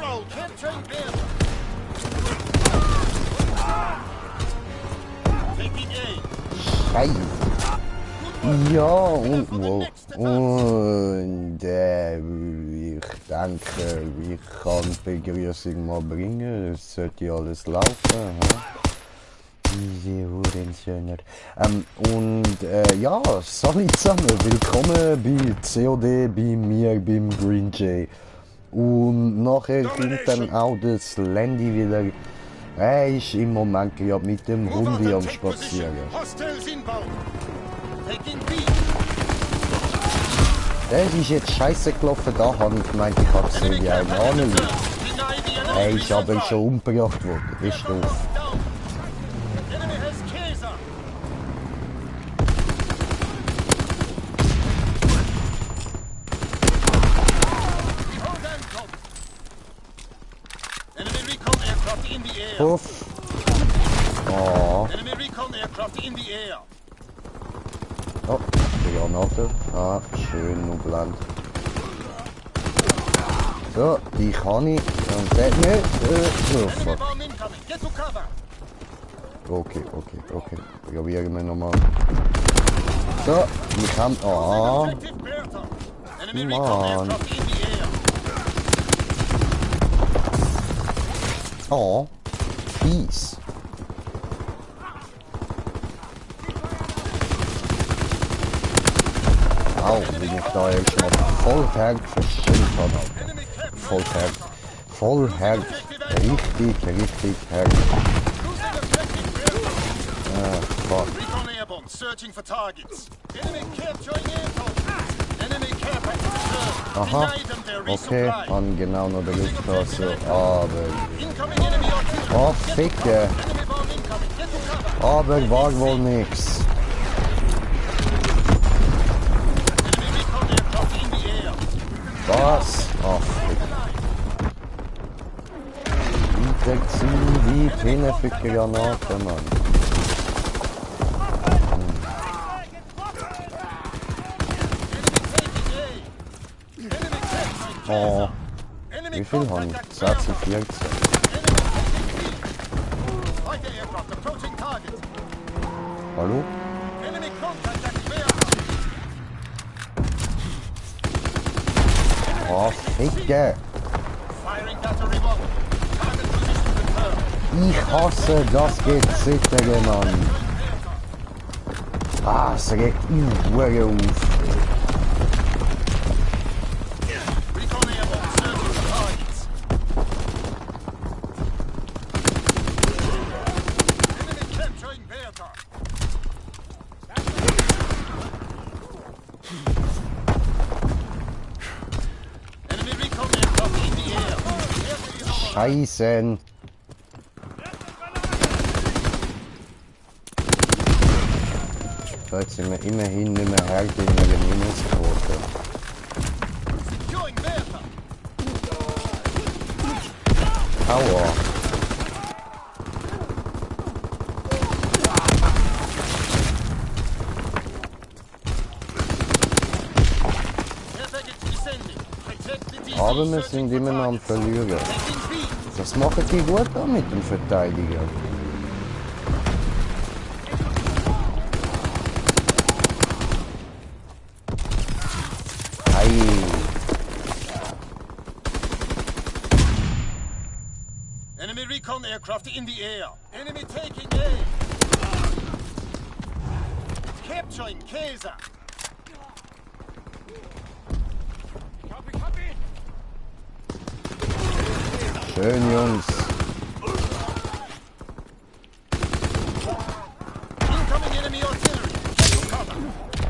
Capturing Bertha. Taking A. Scheiße. Ja, und wow. Und ich denke, ich kann die Begrüßung mal bringen. Es sollte alles laufen. Diese Hurensöhner. Ja, salut zusammen. Willkommen bei COD, bei mir, beim Green Jay. Und nachher kommt dann auch das Landy wieder. Er ist im Moment gerade mit dem Hund am Spazieren. Das ist jetzt scheiße gelaufen, da habe ich gemeint, ich habe gesehen wie ein Ahnung. Er ist aber schon umgebracht worden, ist doof. Puff. Oh. Oh, die Granate. Ah, schön und blend. So, die kann ich. Und der nicht würfeln. Okay. Probieren wir nochmal. So, ich kann. Ah. Mann. Oh. Fies. Au, wenn ich da jetzt mal voll Herz verschenkt habe. Voll Herz. Richtig Herz. Fuck. Aha, okay, man genau noch der Luftklasse, aber... Oh, Ficke! Aber war wohl nix. Was? Ach, Interaktion wie keine Ficke Granate, Mann. Oh, wie viel haben wir? 46. Hallo? Oh, Ficke! Ich hasse das Gezittere, Mann! Ah, es regt mich auf! Scheiße! Jetzt sind wir immerhin nicht mehr härter in der Minusquote. Aua! Aber wir sind immer noch am Verlieren. Das machen die gut da mit dem Verteidiger. Hey. Enemy recon aircraft in the air. Enemy taking A. Capturing Käser. Schön, Jungs.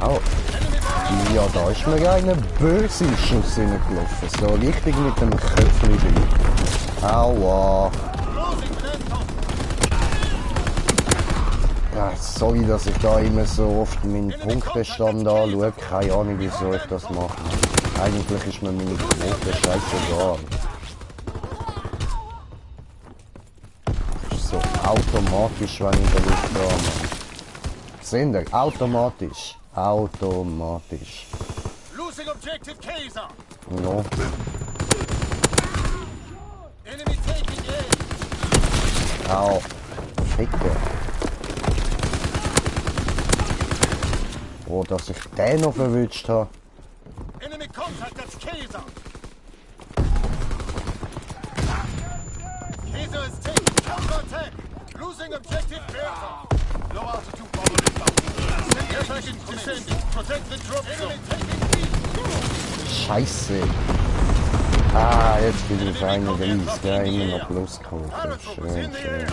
Au. Ja, da ist mir eine böse Schuss hineingelaufen. So richtig mit dem Köpfchen drin. Aua. Ja, sorry, dass ich da immer so oft meinen Punktestand anschaue. Keine Ahnung, wieso ich das mache. Eigentlich ist mir meine Quote scheißegal. So automatisch, wenn ich in der Luft habe. Seht ihr? Automatisch. Automatisch. Losing objective Käser. No. Enemy taking A. Au. Ficke. Oh, dass ich den noch verwünscht habe. Enemy contact, that's Kaiser. Kaiser is taking counter-attack. Losing objective Bertha. Low altitude bomber inbound. Air package descending. Protect the drop zone. Enemy taking B. Scheiße. Ah, jetzt bin ich auf einen Ries. Ja, immer noch losgekommen. Schön, schön.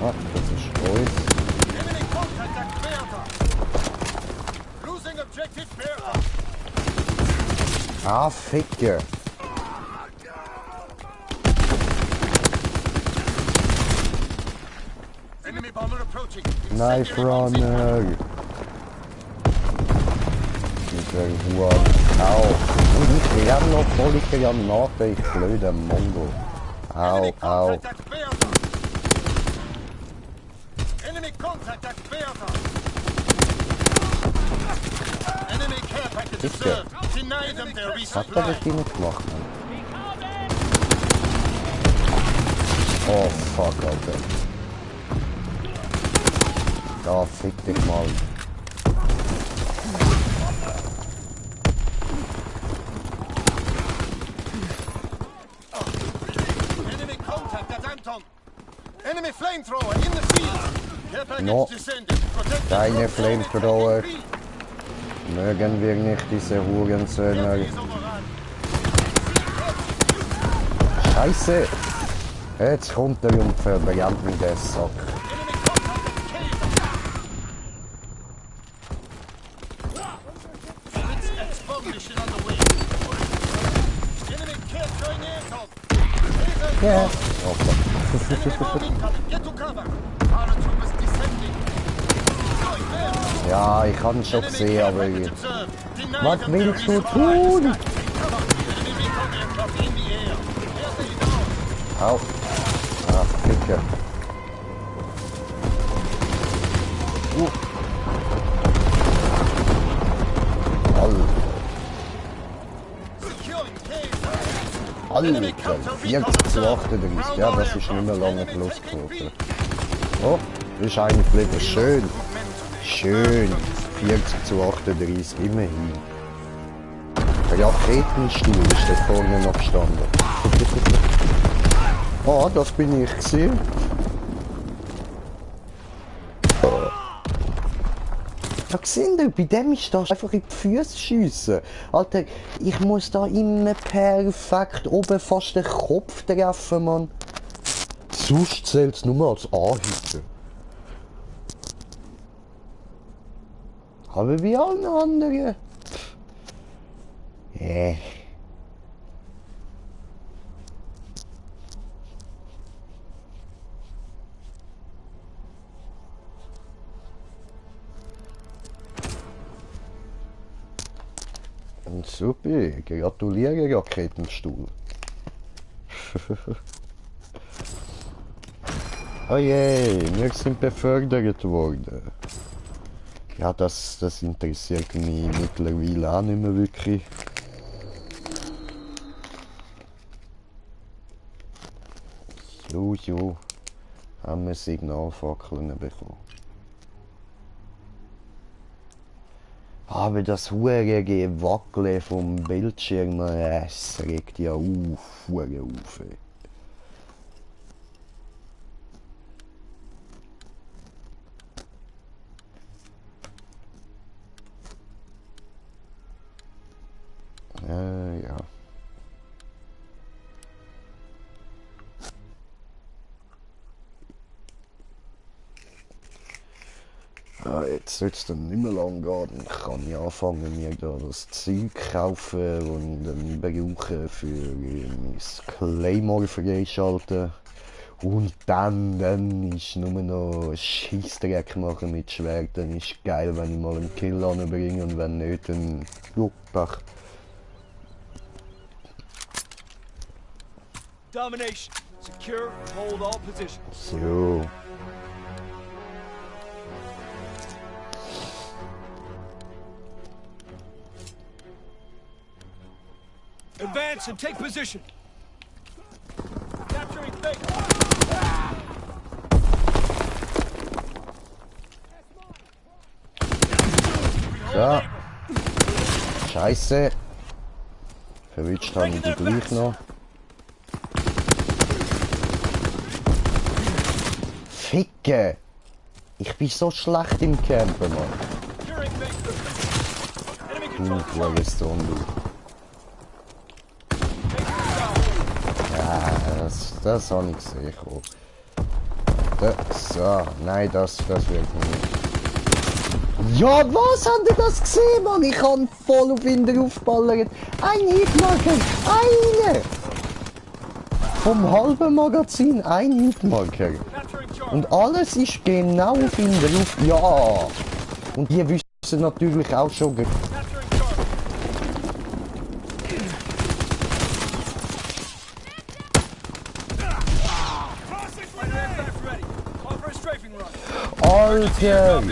Ah, das ist alles. Enemy contact at Bertha. Losing objective Bertha. Ah, Ficke. Enemy bomber approaching. Knife Runner. Dieser Huan. Au. Und ich lerne noch voll am Nachdenken, ich blöder Mongo. Au, Enemy au. contact at Bertha. Enemy contact at Bertha. Enemy care package Sicher. observed. Deny them their Hat er das resupply. hier nicht gemacht? Oh fuck, Alter. Da fick dich mal. Enemy contact at Anton. Enemy flamethrower in the field. Care package No. descended. Protect the Keine drop zone. Enemy Flamethrower. taking B. Mögen wir nicht diese Hurensöhne. Bertha is overrun. Scheiße! Jetzt kommt er und verbrennt mir den Sack. Enemy contact at Kaiser. Blitz X-bomb mission on the way. Enemy care join Anton. Kaiser Ja. is Oh Enemy fuck. bomb incoming. Get to cover. Paratroopers descending. Going there. Ja, ich kann schon Enemy gesehen, care aber... package observed. Deny Was them their willst du resupply. tun? Take cover. Enemy recon aircraft in the air. Bertha is down. Au. Ah, Ficke. Securing Kaiser. Alter, 40 zu 38. Ja, das ist nicht mehr lange Plusquote. Oh, das ist eigentlich geblieben. Schön. Schön. 40 zu 38, immerhin. Der Raketenstuhl ist dort vorne noch gestanden. Ah, das bin ich gewesen. Da seht ihr, bei dem ist das einfach in die Füße schiessen. Alter, ich muss da immer perfekt oben fast den Kopf treffen, Mann. Sonst zählt es nur als Anhüter. Aber wie alle anderen. Und super, gratuliere Raketenstuhl. Oh je, wir sind befördert worden. Ja, das interessiert mich mittlerweile auch nicht mehr wirklich. So, haben wir Signalfackeln bekommen. Aber das hure Gewackeln vom Bildschirm, es regt ja hure auf. Ja. Ja, jetzt soll es dann nicht mehr lang gehen. Dann kann ich anfangen, mir da das Zeug kaufen, das ich dann brauche für mein Claymore freischalten. Und dann ist nur noch Scheissdreck machen mit Schwert. Dann ist geil, wenn ich mal einen Kill anbringe und wenn nicht, dann Pech. Domination. Secure and hold all positions. So. Advance and take position. Capturing Baker. So. Scheiße. Verwünscht haben die gleich noch. Ficke! Ich bin so schlecht im Campen, Mann. Wo ist der Undu? Ja, das habe ich gesehen. So, nein, das wird nicht. Ja, was habt ihr das gesehen, Mann? Ich kann voll auf ihn draufballern. Ein Hitmarker! Eine! Vom halben Magazin ein Hitmarker. Und alles ist genau auf ihn drauf. Ja! Und die wissen natürlich auch schon. Alter!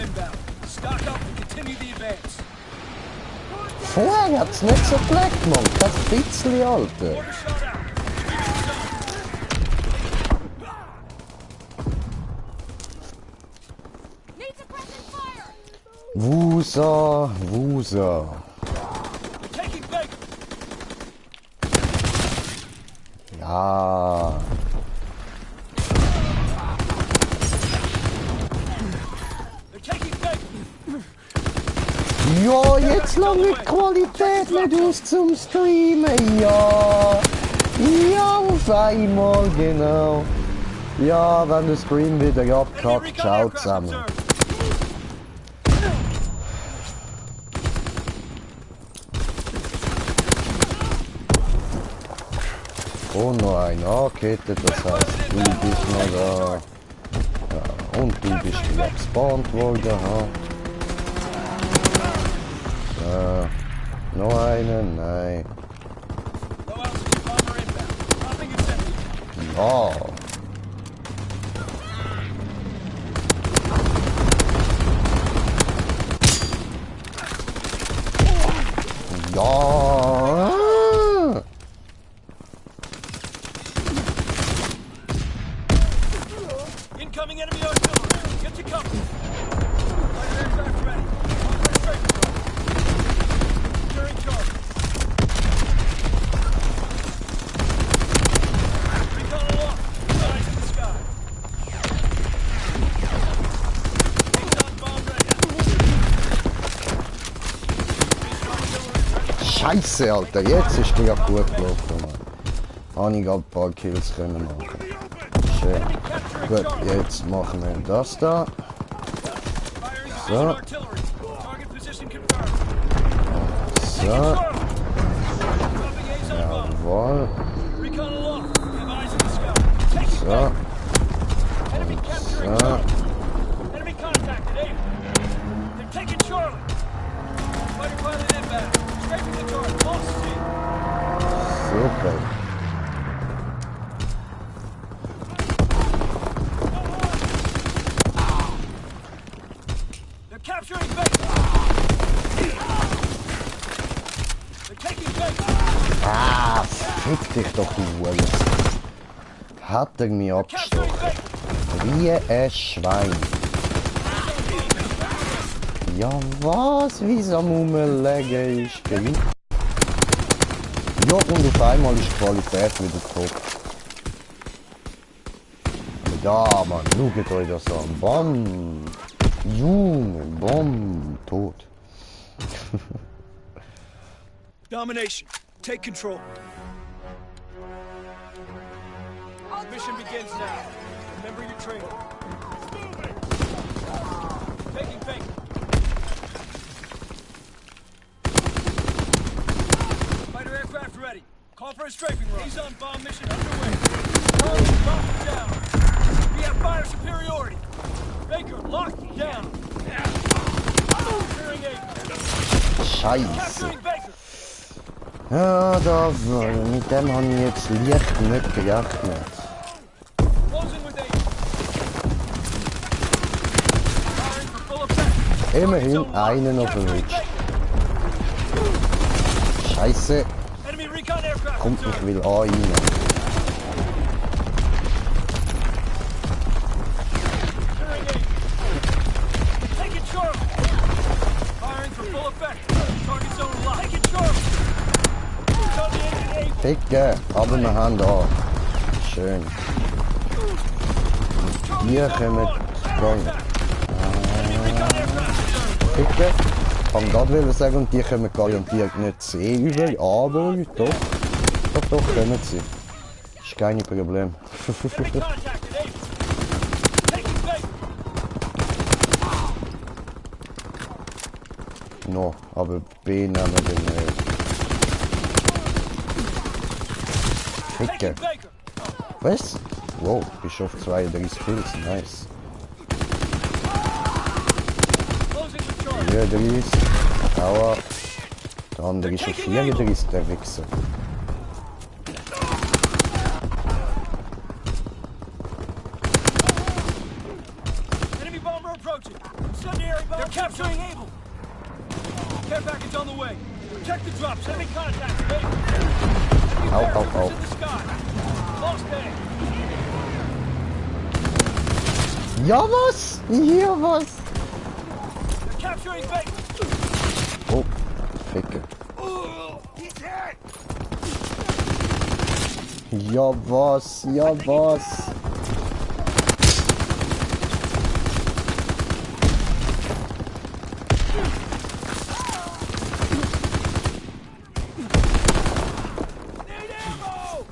Vorher hat's nicht so gebleckt, Mann. Kein bisschen, Alter. Wusa, Wusa. Ja. Ja, jetzt lange die Qualität nicht aus zum Streamen. Ja. Ja, auf einmal, genau. Ja, wenn der Stream wieder abkackt, ciao zusammen. Und noch ein Angekettet, das heißt, du bist noch da. Ja, und du bist wieder gespawnt worden, ha. Noch einen, nein. Ja. Ja. Incoming enemy artillery. Get to cover. Fighter aircraft ready. Securing charge. Recon aloft. Eyes in the sky. Recon bomb ready. Scheiße, Alter, jetzt ist mir ja gut gelaufen, Mann. Habe ich gerade ein paar Kills können machen. Schön. Gut, jetzt machen wir das da. So. So. Jawohl. So. So. Super. Capturing Baker. They're taking Baker. Ah, fick dich doch, du Huren. Hat er mich abgestochen. Wie ein Schwein. Ja was? Wieso am Rumlegen ist gewinnt? Ja, und auf einmal ist die Qualität wieder top. Ja, Mann, schaut euch das an. Bam! Junge, Bam! Tot. Domination. Take control. Mission begins now. Remember your training. Taking Baker. Fighter aircraft ready. Call for a strafing run. He's on bomb mission underway. Target bomb down. We have fire superiority. Baker, locked down. Securing A. Scheiße. Capturing Baker. Ja, da, mit dem habe ich jetzt leicht nicht gerechnet. Closing with A. Firing for full effect. Immerhin einen auf dem Rutsch. Scheiße. Enemy recon aircraft Kommt, ich observed. will A rein. Securing A. Taking Charlie. Firing for full effect. Target zone locked. Taking Charlie. Retaliating A. Ficke, aber wir haben A. Schön. Hier kommen Gang. Ficke. Ich kann gerade sagen, und die kommen garantiert nicht C über, aber doch. Doch, kommen sie. Ist kein Problem. Enemy contacted A. Taking base. No, aber B nehmen wir nicht. Ficke. Taking Baker. Was? Wow, bist auf 32 Kills, nice. Closing with Charlie. 34, Aua. Der andere ist auf 34, der Wichser. Enemy bomber approaching. Incendiary bomb. They're capturing Able. Care package on the way. Protect the drops. Enemy contact. Able. Enemy Au, au, paratroopers au. in the sky. Lost A. Ja was? Ja was? They're capturing Baker. Oh, Ficke. He's hit. Ja was? Ja was? Need ammo.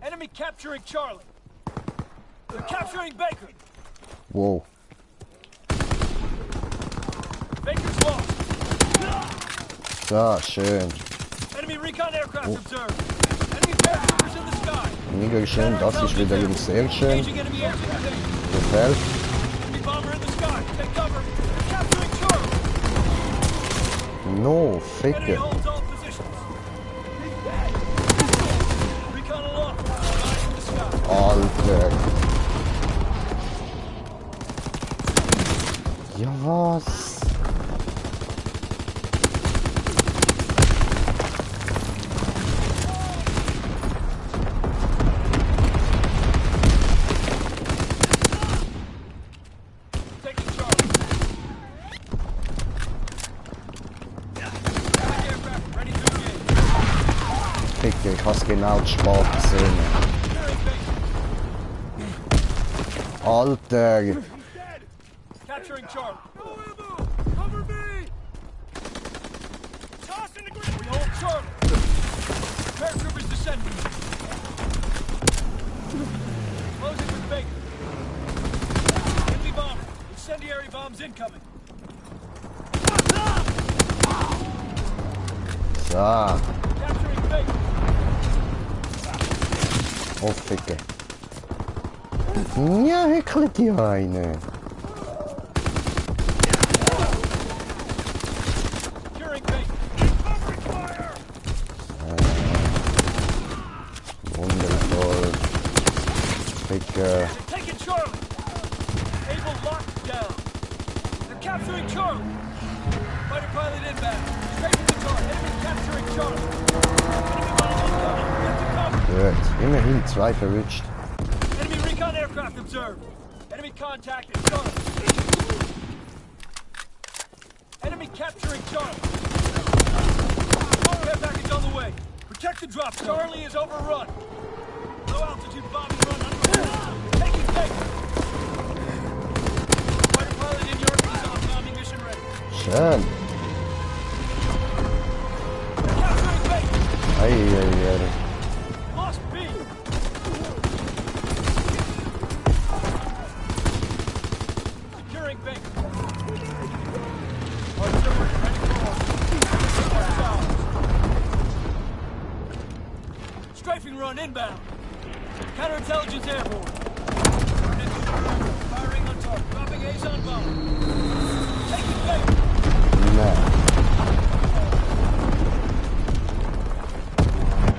Enemy capturing Charlie. They're capturing Baker. Wow. Baker's lost. So, schön. Enemy recon aircraft observed. Enemy paratroopers in the sky. Mega schön, das ist wiederum sehr schön. Engaging enemy air transportation. Gefällt. Enemy bomber in the sky. Take cover. They're capturing Charlie. No, Enemy Ficke. holds all positions. Recon aloft. Eyes in the sky. Alter. Ja was? Taking Charlie. Enemy aircraft ready to engage. Ficke, ich hab's genau zu spät gesehen. Securing base. Alter. Capturing Charlie. Cover me! Toss in the ground! We hold Charlie. Paratroopers descending. Closing with Baker. Enemy bomber. Incendiary bombs incoming. So. Capturing Baker. Oh, Ficke. Ja, heckelt die eine. Securing Baker. Covering fire! Wundervoll. Ficke. They're taking Charlie. Able locked down. They're capturing Charlie. Fighter pilot inbound. Strafing the target. Enemy capturing Charlie. Enemy bomber incoming. Get to cover. Gut. Immerhin 2 verrutscht. Enemy recon aircraft observed. Enemy contacted Charlie. Enemy capturing Charlie. Care package on the way. Protect the drop. Charlie is overrun. Low altitude bombing run underway. Taking Baker. Fighter pilot in York is on bombing mission ready. Schön. Capturing Baker. Ei, ei, ei. Lost B. Securing Baker. Artillery ready for orders. Strafing run inbound. Counterintelligence airborne. Firing on target. Dropping A's on bomb. Taking Baker. Ne.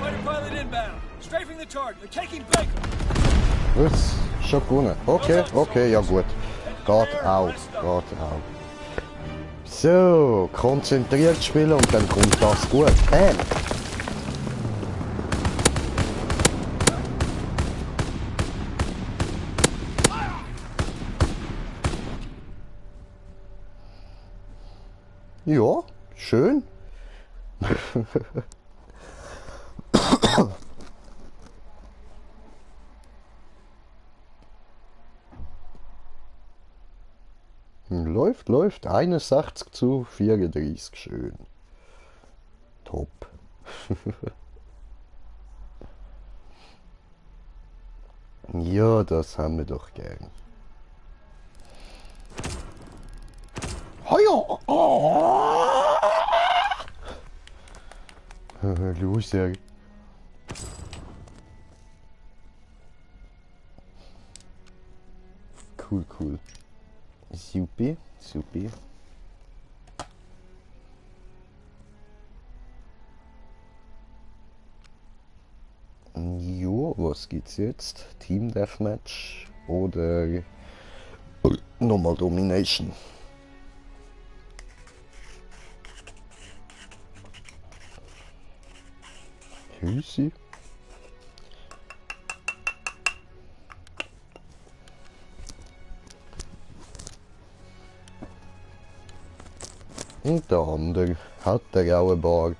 Fighter pilot inbound. Strafing the target. They're taking Baker. Gut, schon gewonnen. Okay, okay, ja gut. Geht auch, geht auch. So, konzentriert spielen und dann kommt das gut. Ja, schön. Läuft, läuft. 61:34. Schön. Top. Ja, das haben wir doch gern. Heuer! Loser. Cool, cool. Supi, supi. Jo, was geht's jetzt? Team Deathmatch oder nochmal Domination? Hüsi. Und der andere hat der graue Bar.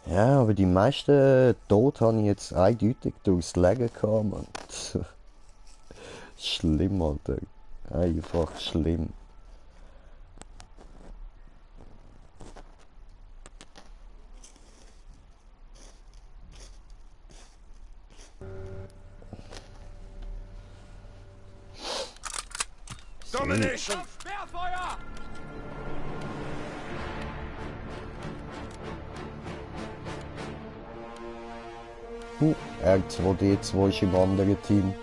Ja, aber die meisten Tote habe ich jetzt eindeutig durchs Legen gehabt, Mann. Schlimm, Alter. Einfach schlimm. Domination! Sperrfeuer! R2D2 ist im anderen Team.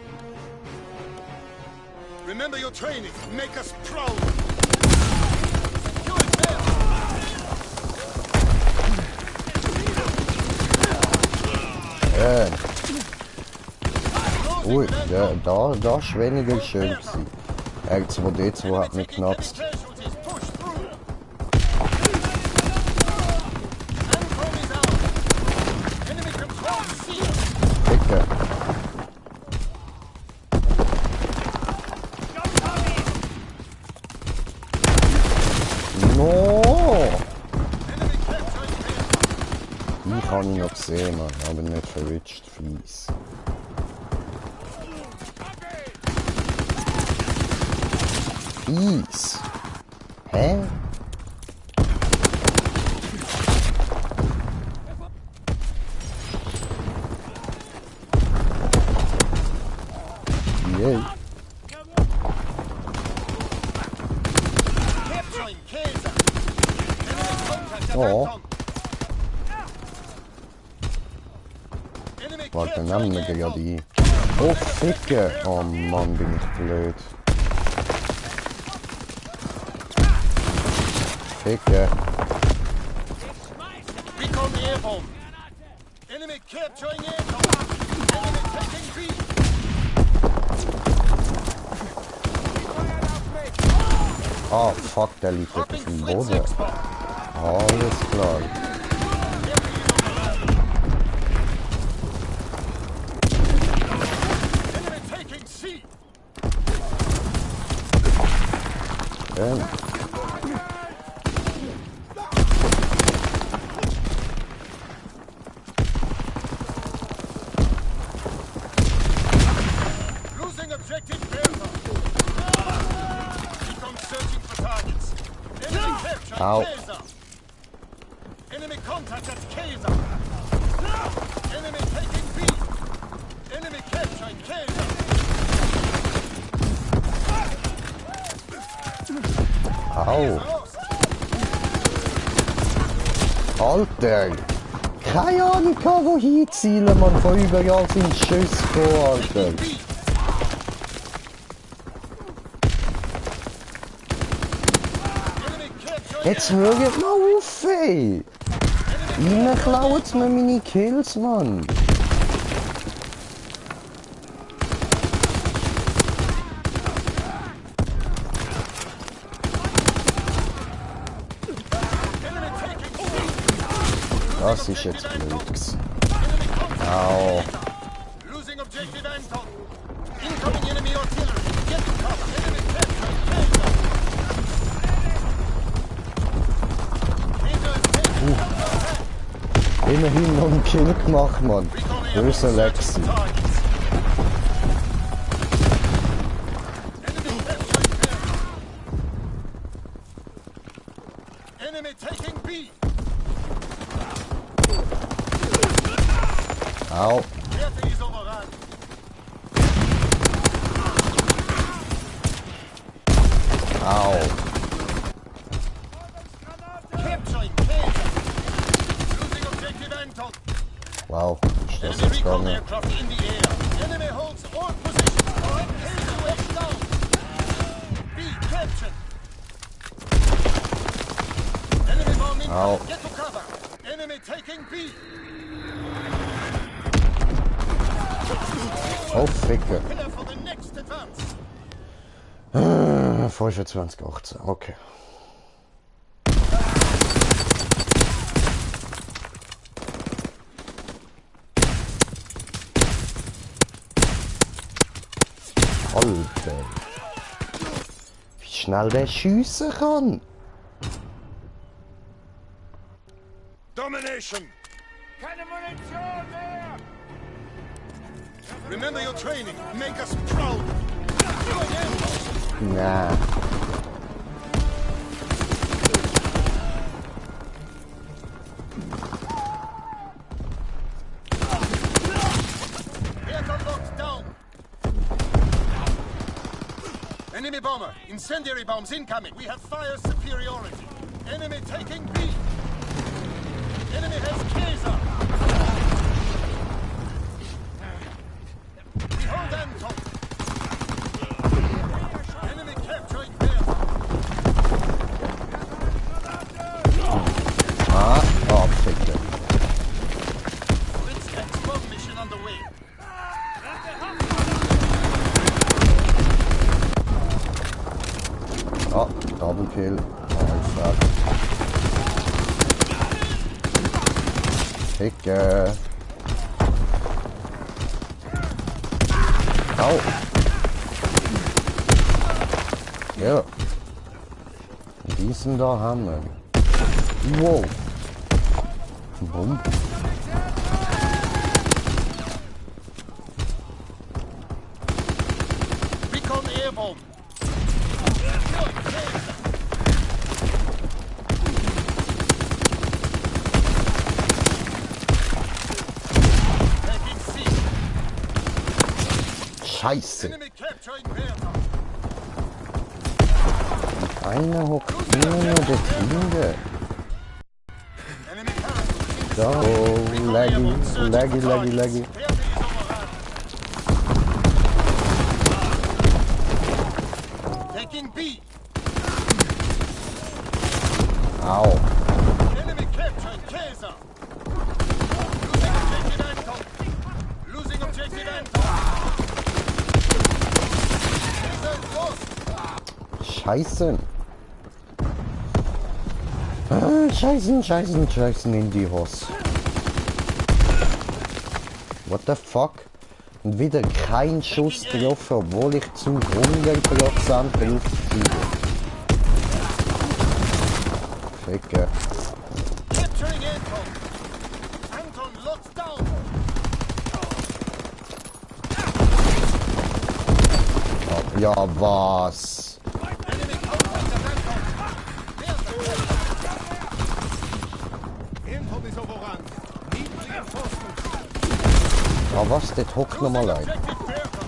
Remember your training. Make us proud. Ui, ja, da ist weniger schön gewesen. R2D2 hat mich geknackt. Casualties, push through. Ancom is out. Enemy control C. Dicke. No! Enemy capturing B. Die kann ich noch sehen, Mann, aber nicht verwitscht, fies. Fies! Hä? Yay. Capturing Kaiser. Enemy contact at Oh. Ancom. Enemy Warte, nehmen capturing wir gerade Ancom. ein. Oh, Ficke! Oh Mann, bin ich blöd. Ficke. Recon airborne. Enemy capturing Ancom. Enemy taking B. Ah, fuck, der liegt jetzt auf Dropping dem Fleet Boden. 6 bomb. Alles klar. Enemy taking C. Ähm, Losing objective Bertha. Recon searching for targets. Enemy capturing Ow. Kaiser. Enemy contact at Kaiser. Enemy taking B. Enemy capturing Kaiser. au. Lost. Alter! Keine Ahnung, wo hinzielen, man. Vor über Jahren sind Schuss vor, Alter. B. Enemy capturing Jetzt hört mal auf, ey! Ihnen klauen mir meine Kills, Mann. Enemy taking C. Das ist jetzt blöd gewesen. Enemy contact Au. Losing objective Anton. Incoming enemy artillery. Get to cover. Enemy captured. Kaiser. Kaiser is taking counterattack. Immerhin noch einen Kill gemacht, Mann. Böse Lexi. Enemy taking B. Au. Werte ist überragend. Au. Capturing Kaiser. Losing objective Anton. Wow. Ist das Enemy jetzt recon gegangen? aircraft in the air. Enemy holds all positions. Kaiser is down. B captured. Enemy bomb in. Au. Get to cover. Enemy taking B. Oh, Ficke. Pillar for the next advance. 25:18, okay. Alter. Wie schnell der schiessen kann. Domination. Keine Munition mehr! Remember your training. Make us proud. Na. Bertha locked down. Enemy bomber. Incendiary bombs incoming. We have fire superiority. Enemy taking B. Enemy has Kaiser. We hold Anton. Enemy capturing Bertha. Ah, oh, Ficke. Blitz X-bomb mission underway. Oh, Double Kill. Einfach. Ficke. Au. Ja. Diesen da haben wir. Wow. Bumm. Recon airborne. Taking C. Scheiße. Enemy capturing Bertha. Einer hockt immer nur der Tinde. Enemy parachute. So, laggy, laggy, laggy, laggy. Bertha ist overrun. Taking B. Au. Enemy capturing Kaiser. Losing objective Anton. Losing objective Anton. Kaiser is lost. Scheiße. Ah, Scheißen, Scheißen, Scheißen in die Hose. What the fuck? Und wieder kein Schuss getroffen, obwohl ich zu 100% Luft fliege. Ficke. Capturing Anton. Anton locked down. Ja, was? Enemy contact at Anton. Anton is overrun. Need reinforcements. Ja, was? Dort hockt noch mal ein. Objective Bertha.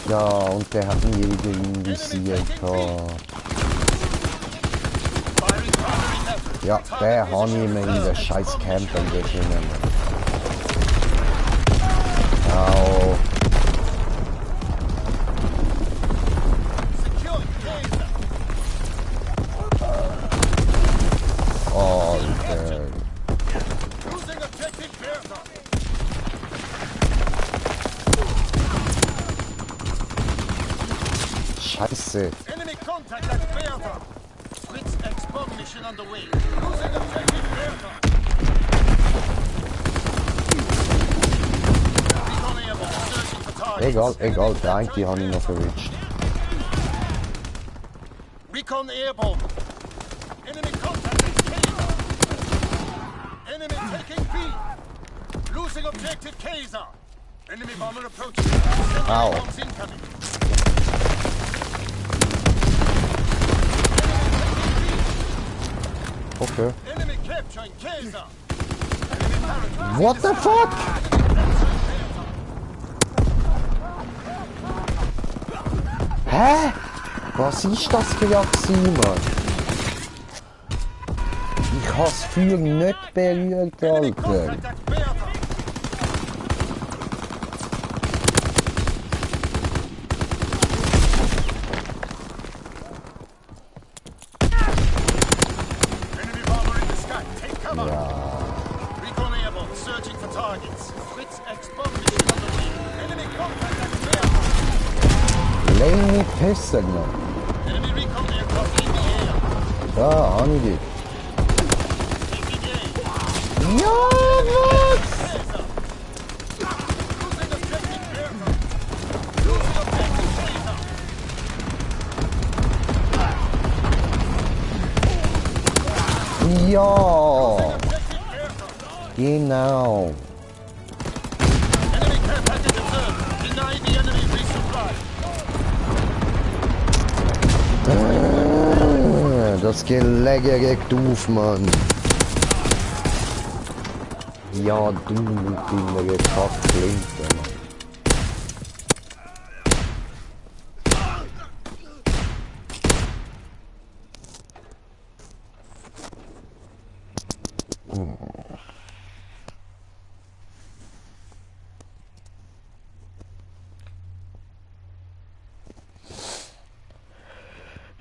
Ja, und der hat ihn irgendwie visiert. Oh. Firing primary effort. Ja, der hat ich immer in der scheiß Camper drinnen. Au. Securing Kaiser. Alter. Losing objective Bertha. Scheiße. Enemy contact at Bertha. Blitz X-bomb mission underway. Losing objective Bertha. Egal, egal, der eine habe ich noch verwünscht. Recon airborne. Enemy contact at Kaiser. Enemy taking B. Losing objective Kaiser. Enemy bomber approaching. Ow. Bombs incoming. Okay. Enemy capturing Kaiser. Enemy parachute. What the fuck? Hä? Was ist das für gewesen, Mann? Ich has Feuer nicht berührt, Enemy Alter. contact at Bertha. Enemy bomber in the sky. Take cover. Recon airborne. Searching for targets. Fritz X-bomb mission on the way. Enemy contact at Bertha. Lenny Pisse, Mann. Enemy recon aircraft in the air. Da, habe ich dich. Taking aim. Ja, was? Kaiser. Losing objective Bertha. Losing objective Kaiser. Ja, Objective Bertha. genau. Enemy care package observed. Deny the enemy resupply. Das Gelege regt auf, Mann. Ja, du mit deiner Kackflinte, Mann.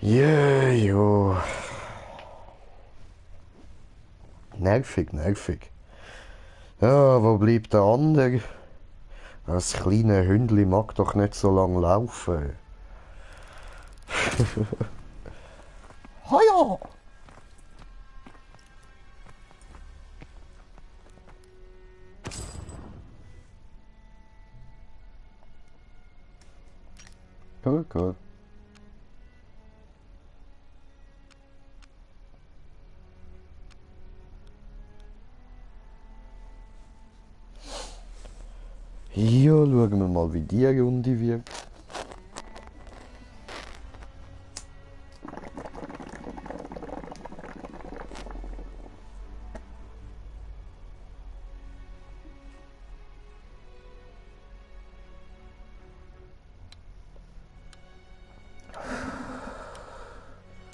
Jo. Nervig, nervig. Ja, wo bleibt der andere? Das kleine Hündli mag doch nicht so lang laufen. Haja! Cool, cool. Ja, schauen wir mal, wie die Runde wird.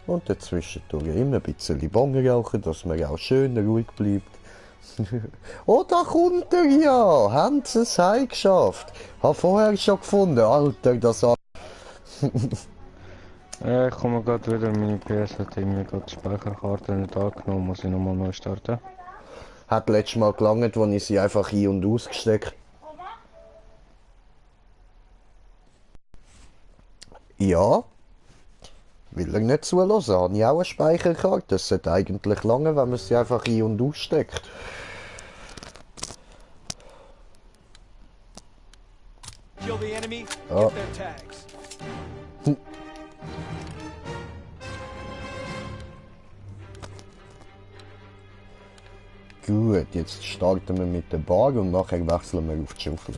Und dazwischen immer ein bisschen Bon rauchen, dass man auch schön ruhig bleibt. Oh, da kommt er ja! Haben sie es heimgeschafft? Hab vorher schon gefunden, Alter, das Ich komme gerade wieder, meine PS hat irgendwie gerade die Speicherkarte nicht angenommen, muss ich nochmal neu starten. hat letztes Mal gelangt, wo ich sie einfach ein- und ausgesteckt. Ja. Will er nicht zulassen, habe ich auch eine Speicherkarte. Das sollte eigentlich lange, wenn man sie einfach ein- und aussteckt. Kill the enemy, Oh. get their tags. Gut, jetzt starten wir mit der Bar und nachher wechseln wir auf die Schaufel.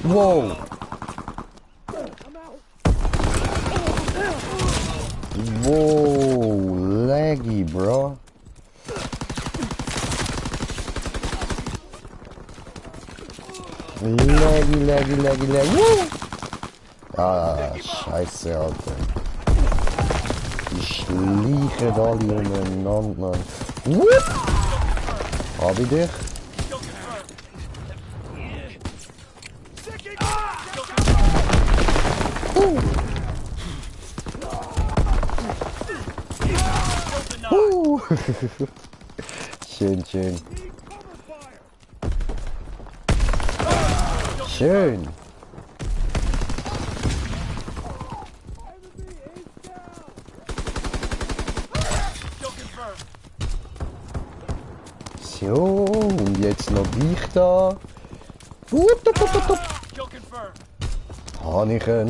Wow! Wow, laggy, bro. Laggy. Woo! Ah, scheiße, Alter. Die schleichen alle umeinander, Mann. Whoop! Hab ich dich? Schön. Schön. So, und jetzt noch dich da. Kill confirmed. Haniken.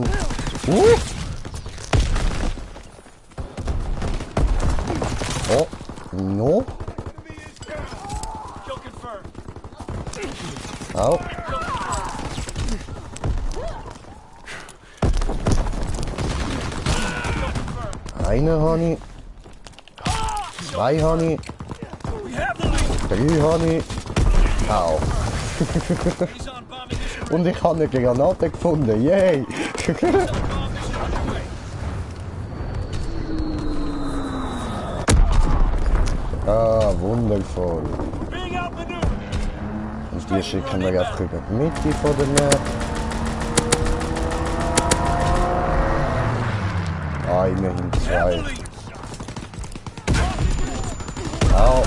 Oh, no. Kill confirmed. Au. Kill confirmed. Eine Honey. Zwei Honey. We have the lead. Drei Honey. Au. He's on bombing mission. Und ich habe eine Granate gefunden. Yay. Bomb mission underway. Ah, wundervoll. Being outmaneuvered. Und die schicken wir einfach über die Mitte von der Map. Ah, immerhin We have the zwei. lead. Au,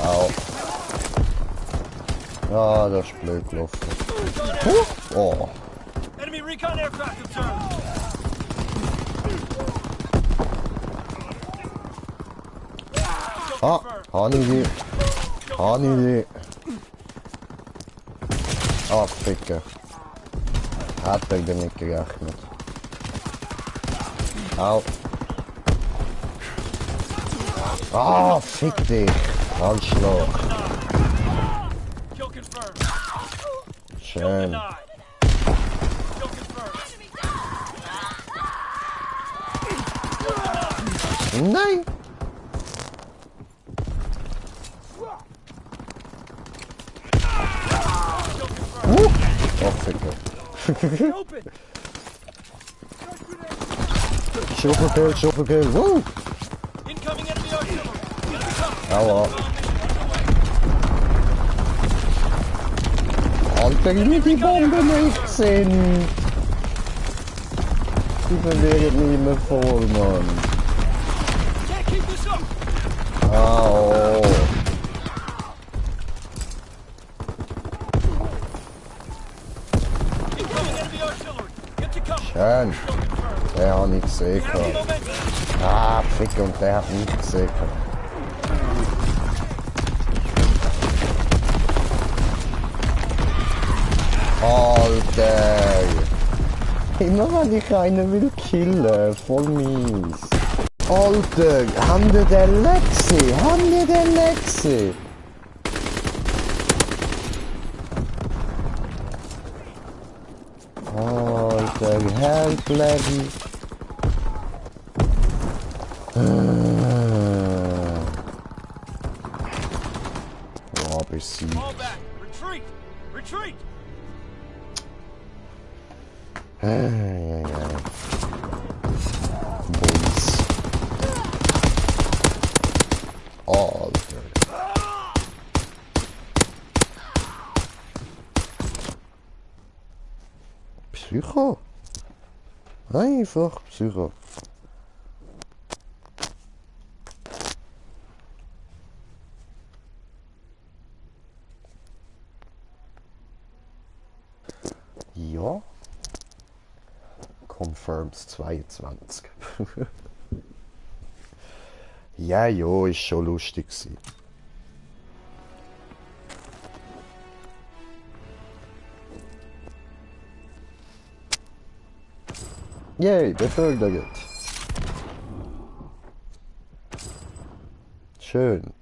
au. Ah, das ist blöd gelaufen. Oh. Enemy recon aircraft observed. Ah, habe ich die. Habe ich die. Ah, Ficken. Hat er damit gerechnet. Au. Ah, fick dich. Handschlag. Kill confirmed. Schön. Denied. Kill confirmed. Nein. Oh, Ficken. Open. Schuffelkill, Schuffelkill. Woo. Incoming enemy artillery. Get the cover. Aua. Bomb mission underway. Alter, wie die Bombe nicht sind. Die bewegen mich immer voll, Mann. Can't keep this up. Au. Incoming enemy artillery. Get to cover. Schön. Kill confirmed. Den habe ich gesehen. We have the momentum. Ah, Fick, und der hat nicht gesehen. Alter! Immer wenn ich einen will killen, voll mies. Alter, haben wir den Lexi? Haben wir den Lexi? Alter, help Lexi. Oh, besiegt. Fall back. Retreat. Retreat. Boys. Alter. Psycho. Einfach Psycho. Ja. Confirms 22. Ja, jo, ist schon lustig gewesen. Yay, befördert. Schön.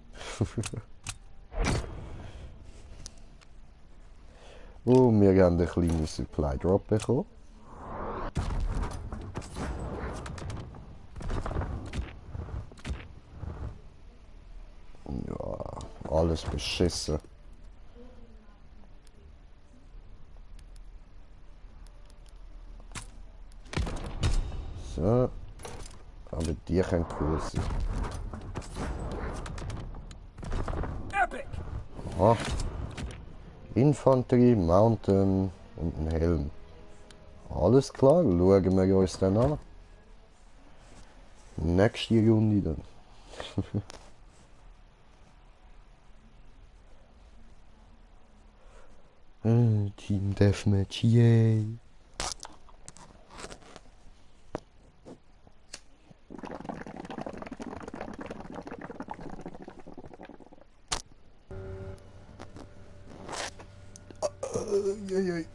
Und wir haben einen kleinen Supply Drop bekommen. Ja, alles beschissen. So. Aber die können cool sein. Epic. Aha. Infanterie, Mountain und ein Helm. Alles klar, schauen wir uns dann an. Nächste Runde dann. Team Deathmatch, yay!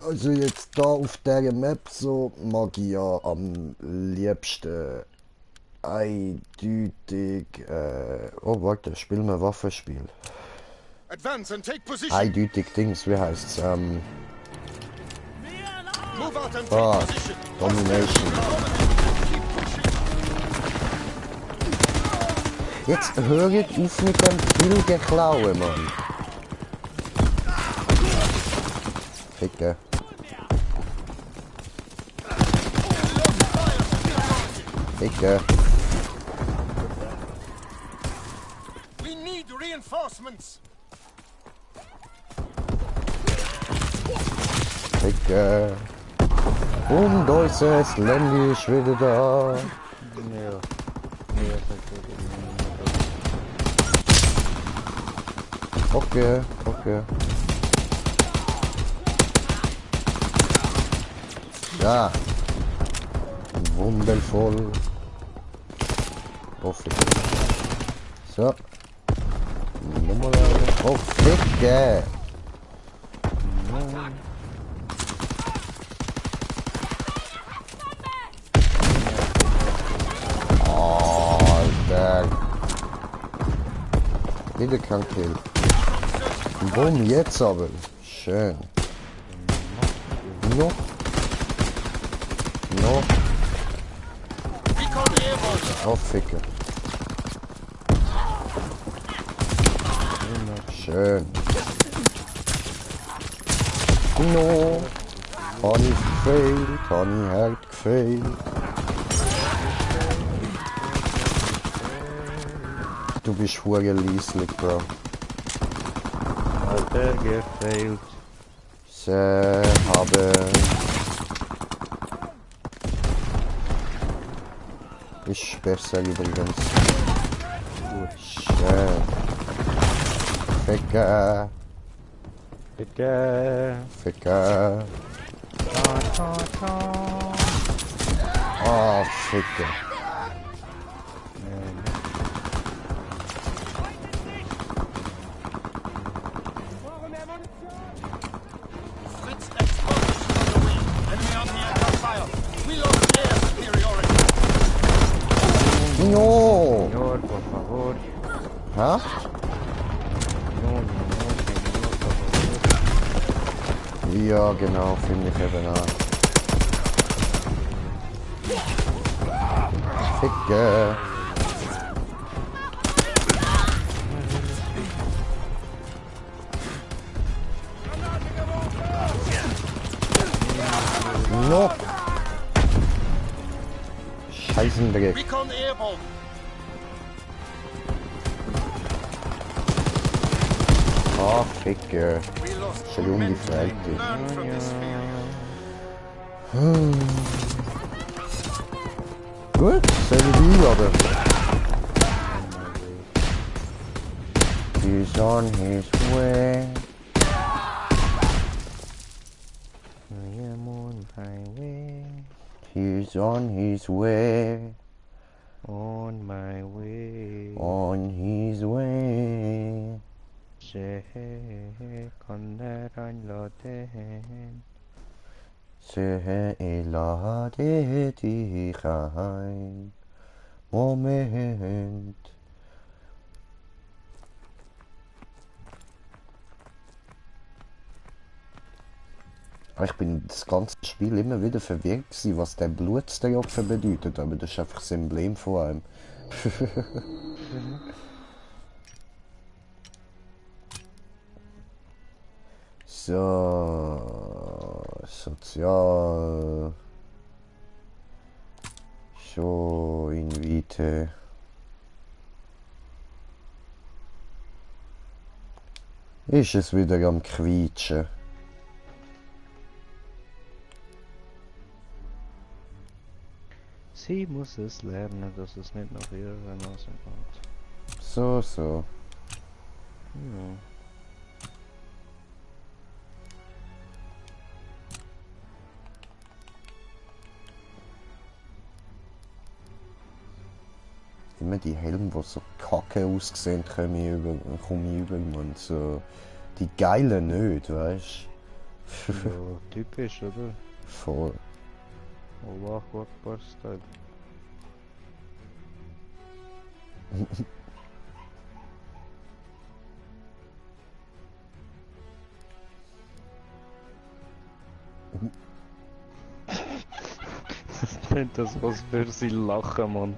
Also jetzt da auf der Map so mag ich ja am liebsten eindeutig. Oh warte, spielen wir Waffenspiel. Advance and take position. Eindeutig Dings, wie heißt's? Move out and take Ah, position. Domination. Keep pushing. Jetzt hört auf mit dem billigen Klauen, Mann. Ficken. Ficken. We need reinforcements. Ficken. Und unser Slendy ist wieder da. Ja. Ja, Okay, okay. Ja. Wundervoll. Oh, ficken. So. Nochmal eine. Oh, ficken. Alter. Wieder kein Kill. Bumm, jetzt aber. Schön. Noch. Noch. Recon airborne. Oh, Ficker. Schön. No. Honey gefailt. Honey hat gefailt. Du bist hure lieslig, Bro. Alter, gefailt. Se habe. Ich besser übrigens. Schön. Ficker. Bitte. Ficker. Oh, Ficker. Fritz explosion on the way. Enemy on the aircraft fire. We lost air superiority. No! Señor, por favor. Ha? No, señor, por favor. Ja, genau, finde ich eben auch. Ficker. No! Scheißendreck. Recon airborne. Ah, Ficker. We lost Schon um die Freitag. Learn from this failure. Gut, soll ich einladen? He's on his way. I am on my way. He's on his way. On my way. On his way. Se kan läran låten. Se elade dich ein. Moment. Ich bin das ganze Spiel immer wieder verwirrt gewesen, was der Blutstropfen bedeutet, aber das ist einfach das Emblem von einem. So, sozial. So, invite. Ist es wieder am Quietschen? Sie muss es lernen, dass es nicht nach ihrer Nase geht. So, so. Ja. Immer die Helme, die so kacke aussehen, komme ich über, und so. Die geilen nicht, weißt du? Ja, typisch, oder? Voll. Allahu Akbar Style. Nicht das, was für sie lachen, Mann.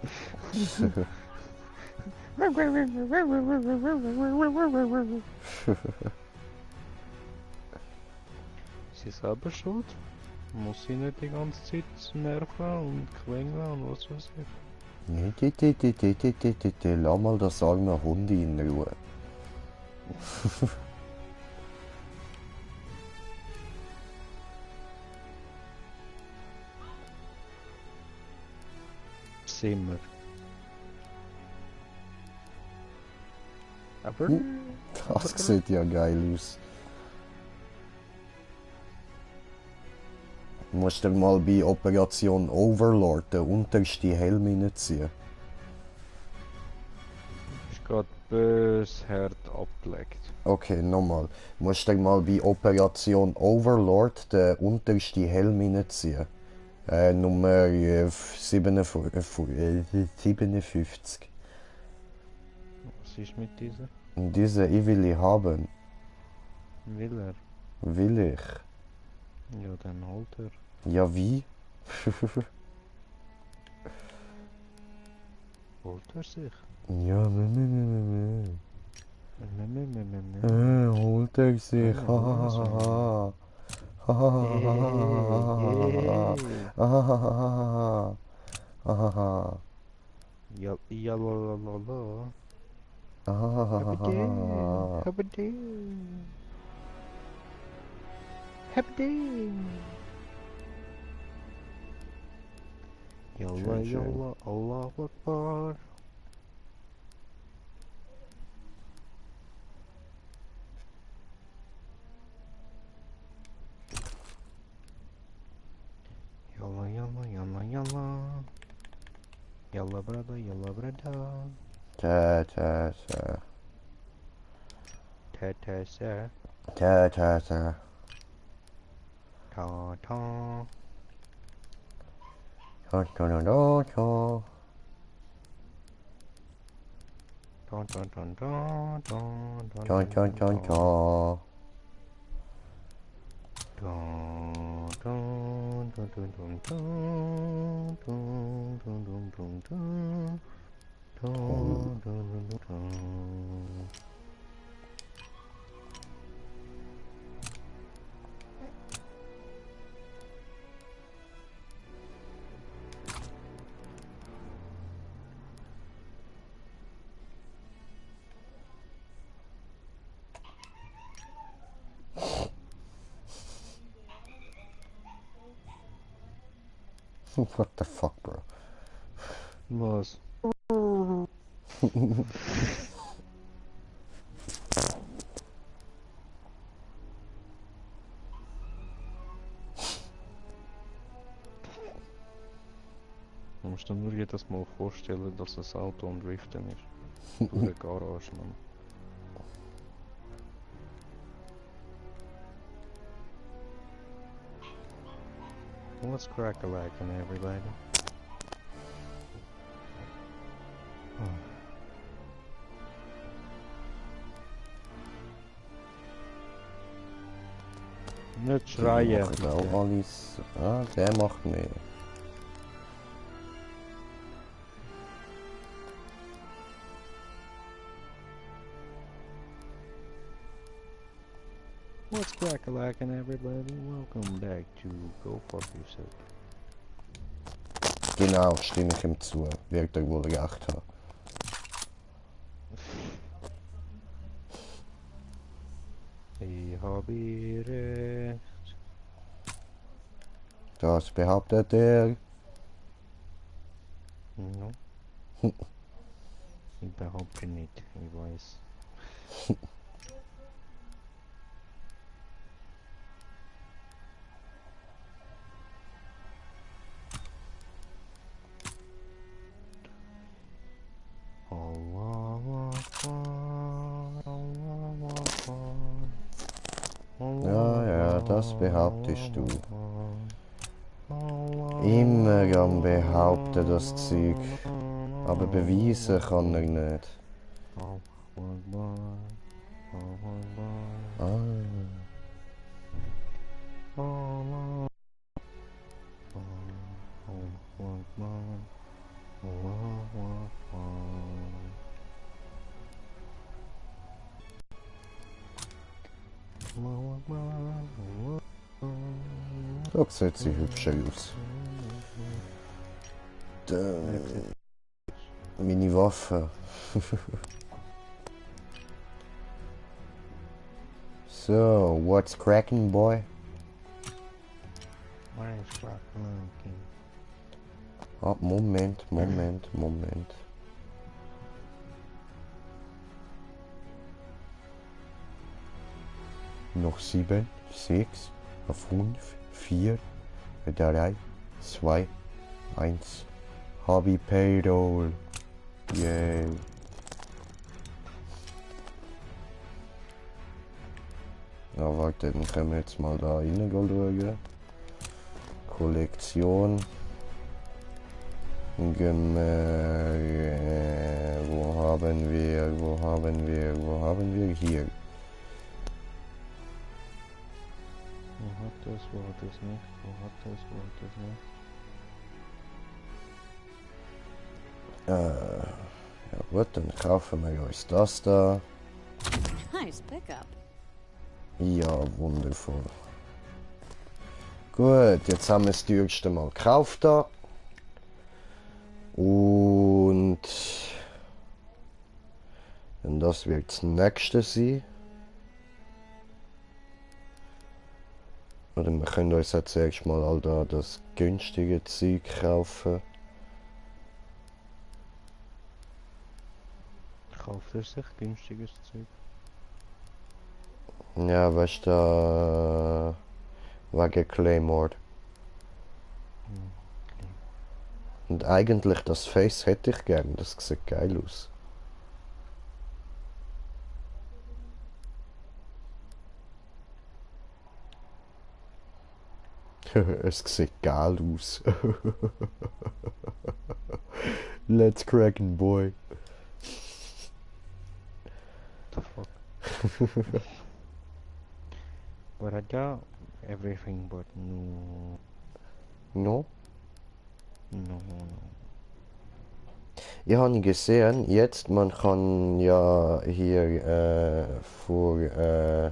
Sie selber schuld? Muss sie nicht die ganze Zeit nerven und quengeln und was weiß ich. Lass mal das arme Hunde in Ruhe. Zimmer. Aber... Das sieht ja geil aus. Du musst dir mal bei Operation Overlord den untersten Helm reinziehen. Ist gerade bös hart abgelegt. Okay, nochmal. Du musst dir mal bei Operation Overlord den untersten Helm reinziehen. Nummer 57. Was ist mit dieser? Diese ich will ich haben. Will er? Will ich. Ja, dann holt er. Ja, wie? Holt er sich? Ja, holt er sich. Ja, ja, ja, la, la, la, la. Habadoo, habadoo. Habadoo. Yalla, Schön, schön. yalla, Allahu Akbar. Yalla, yalla, yalla, yalla. Yalla, brother, yalla, brother. Ta. Ta, sir. Ta. Ta, ta. Ta. Dun, dun, dun, dun, dun, dun, Ta. dun, dun, dun. Ta. Dun, dun, dun, dun, dun, dun, dun, dun, dun, dun, dun. Dun, dun, dun, dun, dun. What the fuck, bro? Was? Du musst dir nur jedes Mal vorstellen, dass das Auto am Driften ist. Pure Garage, Mann. Let's crack a lacking, everybody. Nicht schreien. Macht auch alles. Ah, der macht mehr. What's crack-a-lackin', everybody? Welcome back to Go Fuck Yourself. Genau, stimme ich ihm zu. Wird er wohl recht haben. Ich habe recht. Das behauptet er. No. Ich behaupte nicht, ich weiß. Allahu Akbar, Allahu Akbar. Ja, ja, da Das behauptest du. Immer am Behaupten das Zeug. Aber beweisen kann er nicht. Ah. So sieht sie hübscher aus. Meine Waffe. So, what's cracking, boy? Ah, Moment. Noch 7, 6, 5, 4, 3, 2, 1. Hobby Payroll. Yay. Ja, warte, dann können wir jetzt mal da rein schauen. Kollektion. Wo haben wir? Hier. Wo hat das nicht? Ja gut, dann kaufen wir uns das da. Nice pickup. Ja, wundervoll. Gut, jetzt haben wir das teuerste Mal gekauft da. Und das wird das nächste sein. Oder wir können uns jetzt zuerst mal all da das günstige Zeug kaufen. Kauft er sich günstiges Zeug? Ja, weißt du, wegen Claymore. Und eigentlich das Face hätte ich gern, das sieht geil aus. Es sieht geil aus. Let's crackin' boy. The fuck? But I got everything but no. No? No. Ja, habe ich gesehen, jetzt man kann ja hier für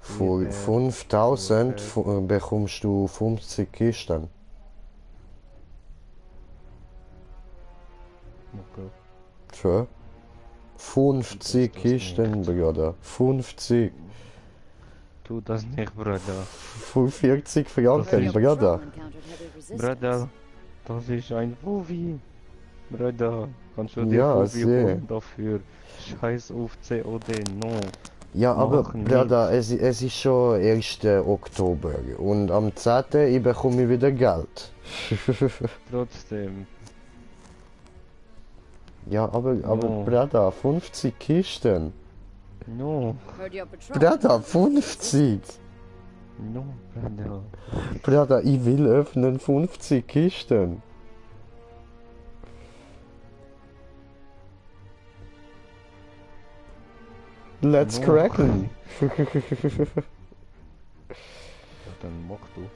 5000 bekommst du 50 Kisten. Okay. Schön. 50 Kisten, Bruder. 50. Tu das nicht, Bruder. 45 Franken, Bruder. Bruder, das ist ein Wuvi. Bruder, kannst du dir Ja, Wuvi sehr. holen dafür? Scheiß auf COD, no. Ja, aber Mach Bruder, es ist schon 1. Oktober und am 10. ich bekomme wieder Geld. Trotzdem. Ja, aber No. Bruder, 50 Kisten. No. Bruder, 50. No, Bruder. Bruder, ich will öffnen 50 Kisten. Let's No. cracken. Ja, dann mach du.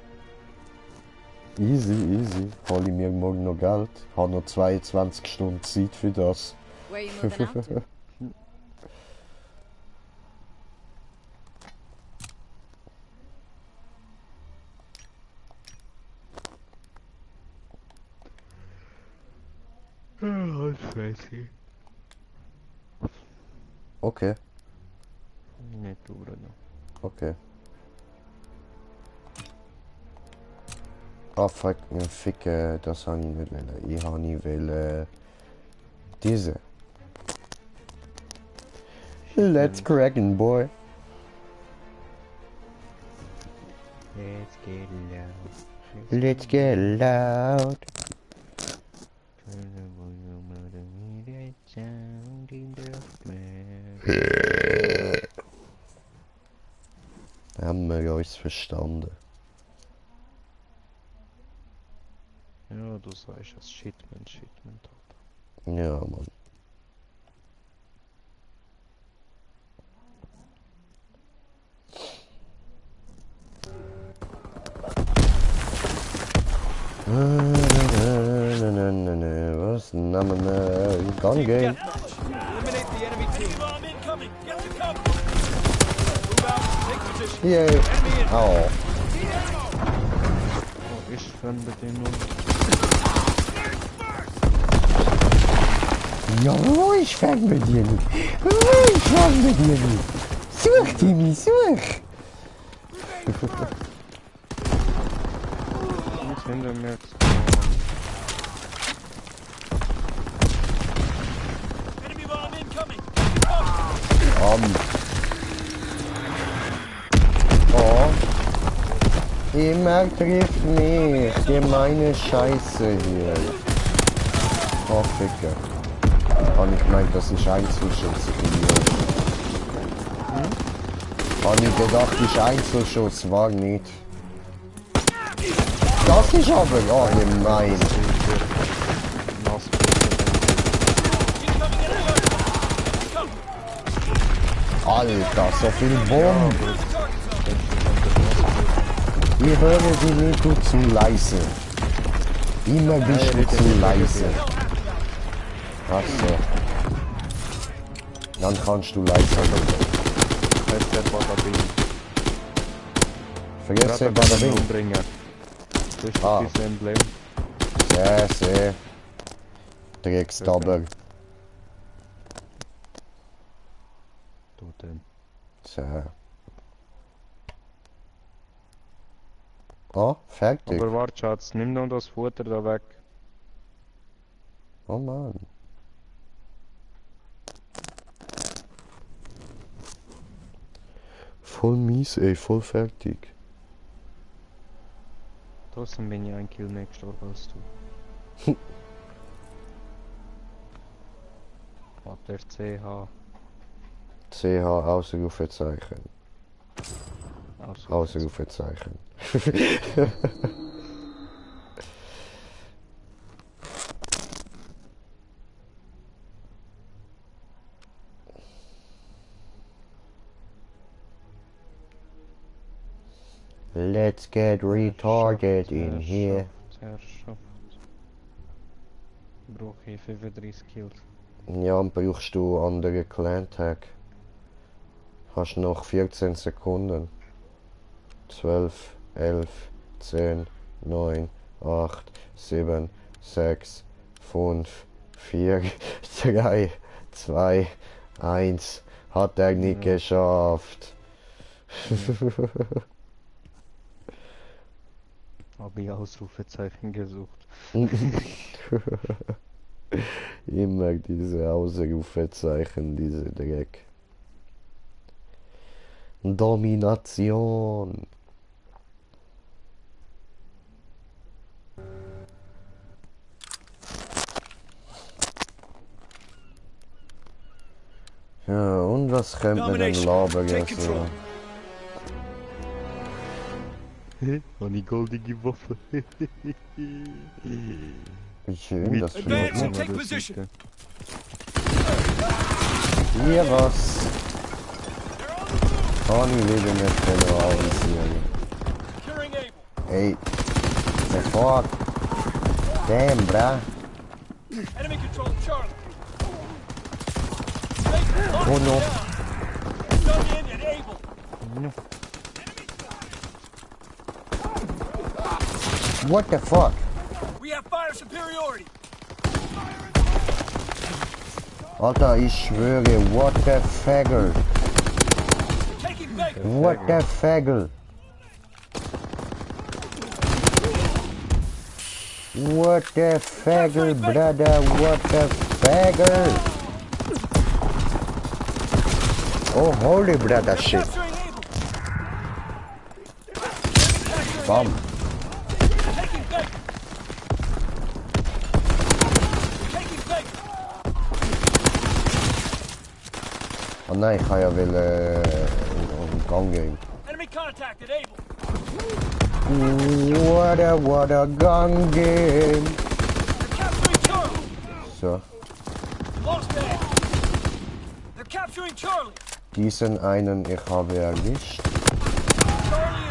Easy. Hol ich mir morgen noch Geld. Habe noch 22 Stunden Zeit für das. Where you moving out to? Oh, scheiße. Okay. Nicht du, Bruder. Okay. Ah, fuck, das habe ich nicht wollen. Ich habe nicht wollen. Diese. Let's cracken, boy. Let's get loud. Let's get loud. hab's verstanden. Ja, du sagst es. Shipment. Ja, Mann. Was? Gun game? Eliminate the enemy team. Bomb incoming. Get to cover. Move out. Take position. Yay. Enemy in. Oh. Oh, ist Fernbedienung. Ja, ruhig Fernbedienung. Ruhig Fernbedienung. Such, Timmy, such. Nicht hinter mir. Enemy bomb incoming. Oh. Immer trifft mich. Gemeine Scheiße hier. Oh, Ficker. Habe ich gemeint, das ist Einzelschuss. Habe ich gedacht, das ist Einzelschuss, war nicht. Das ist aber, oh, gemein. Alter, so viel Bomben. Ich höre sie nicht, du zu leise. Immer bist du zu leise. Ach so. Dann kannst du leise sein. Vergiss den Badabing. Umbringen. Das ist Ah. dieses Emblem. Sehr. Dreckstabber. Du den. So. Oh, fertig. Aber warte, Schatz, nimm noch das Futter da weg. Oh Mann. Voll mies, ey, voll fertig. Trotzdem bin ich ein Kill mehr gestorben als du. Hat der CH. CH Ausrufezeichen. Also, Ausrufezeichen. Let's get retarded in here. Herrschaft. Brauche ich 35 Kills. Ja, und brauchst du andere Clan-Tag? Hast noch 14 Sekunden. 12, 11, 10, 9, 8, 7, 6, 5, 4, 3, 2, 1. Hat er nicht geschafft. Habe ich Ausrufezeichen gesucht. Immer diese Ausrufezeichen, diese Dreck. Domination. Ja, und was könnte man denn labern? So? Und die goldige Waffe. Wie schön, das Advance für and take position. Hier was. Kann ich wieder nicht genau anziehen. Securing Able. Ey. The fuck? Damn, bruh. Enemy control Charlie. Oh no. Dug in and Able. What the fuck? We have fire superiority. Alter, ich schwöre, what the fagel? Taking Baker. What the fagel? What the fagel, brother? What the fagel? Oh, holy brother shit. Capturing Able. Bam. Taking Baker. Taking Baker. Oh nein, ich kann ja will Gang gehen. Enemy contacted Able. What a gun game. They're capturing Charlie. So, Lost A. They're capturing Charlie. diesen einen ich habe erwischt.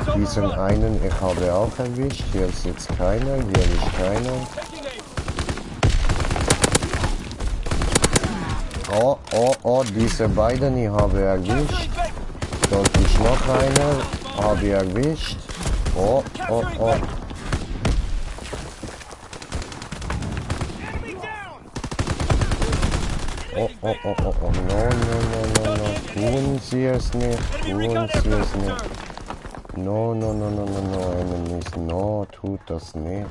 Charlie is Diesen overrun. einen ich habe auch erwischt. Hier ist jetzt keiner, hier ist keiner. Taking A. Oh, diese beiden ich habe erwischt. Capturing Baker. Dort ist noch einer, habe ich erwischt. Oh. Capturing Baker. Enemy down. Oh, no. Tun Sie es nicht, Enemy tun recon Sie es aircraft nicht. returned. No, enemies, no, tut das nicht.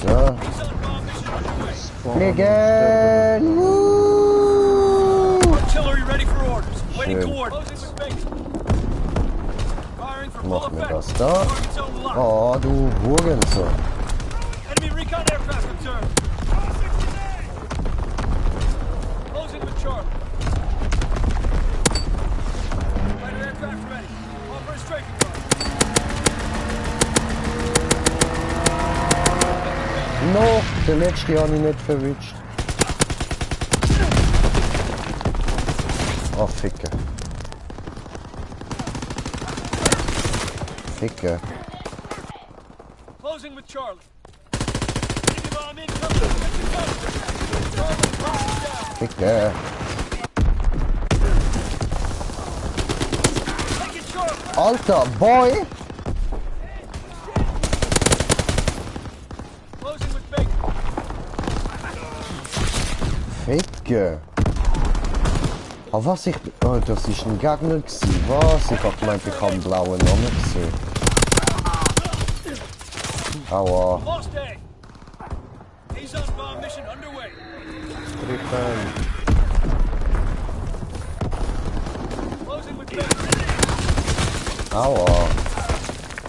So, He's on bomb mission underway. fliegen! Woo! Artillery ready for orders. Waiting Schön. coordinates. Firing for full Machen wir effect. das da. Target zone locked. Oh, du Hurensohn. Enemy recon aircraft returned. Closing with Charlie. Fighter aircraft ready. Offer a strafing guard. No, der letzte habe ich nicht verwischt. Oh, Ficke. Ficke. Closing with Charlie. Enemy bomb incoming. Get the cover. Charlie, bomb down. Ficke. Take it, Charlie. Alter, Boy! Closing with Baker. Ficke. Oh, was ich... Oh, das ist ein Gegner gewesen. Was? Ich hab gemeint, ich hab einen blauen Namen gesehen. Aua. Lost A. He's on bomb mission underway. Trippen. Closing with Baker. Aua.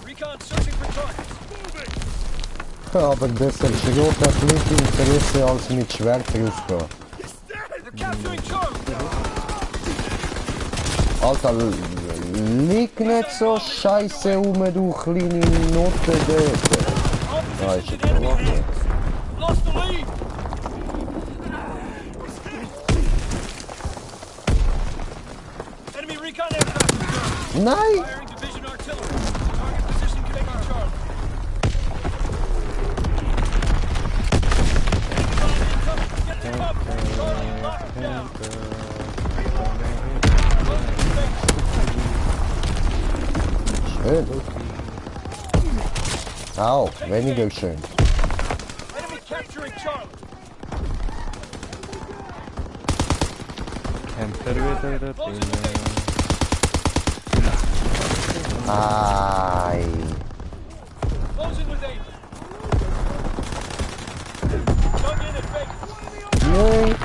Recon searching for targets. Aber das ist ein roter Blinkinteresse als mit Schwert draufgehen. They're capturing Charlie. Alter, lieg nicht so scheiße rum, du kleine Nottendöte. All Ja, positions ist in enemy ja hands. Lost the lead. Enemy recon aircraft returned. Nein! Firing division artillery. Target position connecting Charlie. Enemy bomb incoming. Get the cover. Charlie locked down. Closing with Baker. Schön. Au, weniger schön. Enemy capturing Charlie. Kämpfer wieder Closing with drinnen. Baker. Ai. Closing with Ava. Dug in at Baker. Nein.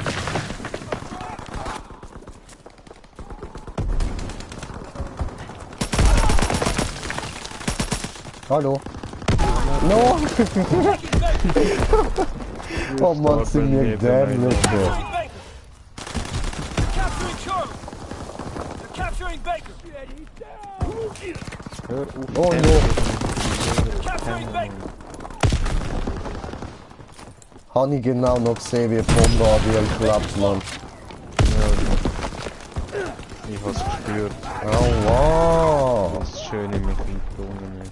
Hallo. No! Taking Baker. Oh Mann, sind wir dämlich. Capturing Baker. They're capturing Charlie. They're capturing Baker. Hör auf, Oh, They're capturing Baker. Habe ich genau noch gesehen, wie die Bombe an dir klappt, Mann. Ich hab's gespürt, Oh wow! was das Schöne mit Einbrunnen ist.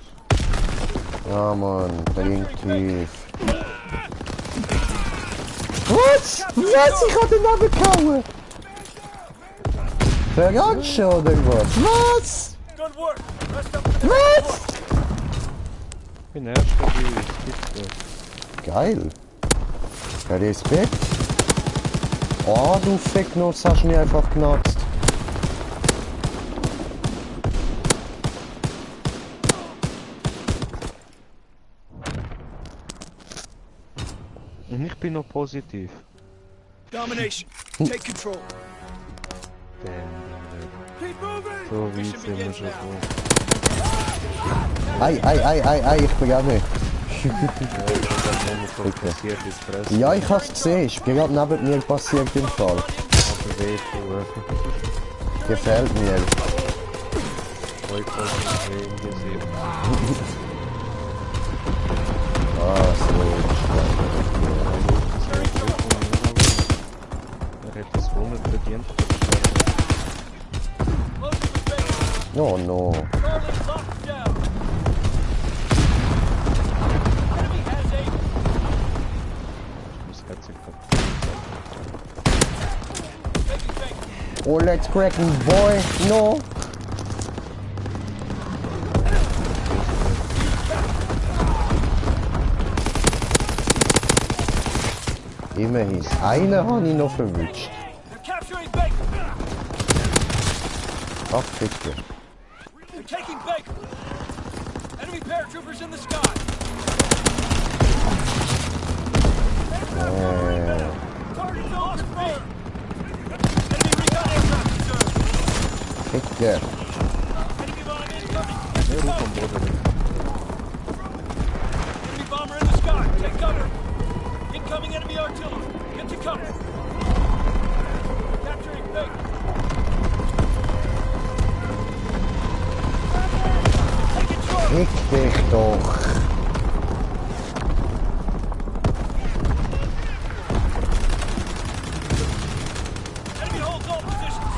Ja Mann, trink tief. Was? Was? Ich hab den abgehauen! Verrückt oder was? Was? Good work. Rest up for the Was? next work. Ich bin erst dabei, es gibt das. Geil. Respekt. Oh, du Ficknuss, hast mich einfach genutzt. Und ich bin noch positiv. Domination. Take control. Keep moving! So weit sind wir schon vor. Ei, ich bin gar nicht. Was passiert ist, fressen. Ja, ich hab's gesehen, ist gerade neben mir passiert im Fall. Aber weh tun. Gefällt mir. Vollkosten gesehen. Ah, so. Er hat das wohl nicht verdient. Closing with Baker. Oh no. Charlie locked down. Enemy has A. Das hat sich Taking Baker. Oh, let's cracking, boy. No. Immerhin. Einen habe ich noch verwünscht. They're capturing Baker. Ach, bitte. They're taking Baker. Enemy paratroopers in the sky. Target lost fire. Enemy recon aircraft observed. Bitte. Enemy bomb incoming. Get to Ruf cover. am Boden weg. Enemy bomber in the sky. Take cover. Incoming enemy artillery. Get to cover. Capturing Baker. Taking Charlie. Fick dich doch. Enemy holds all positions.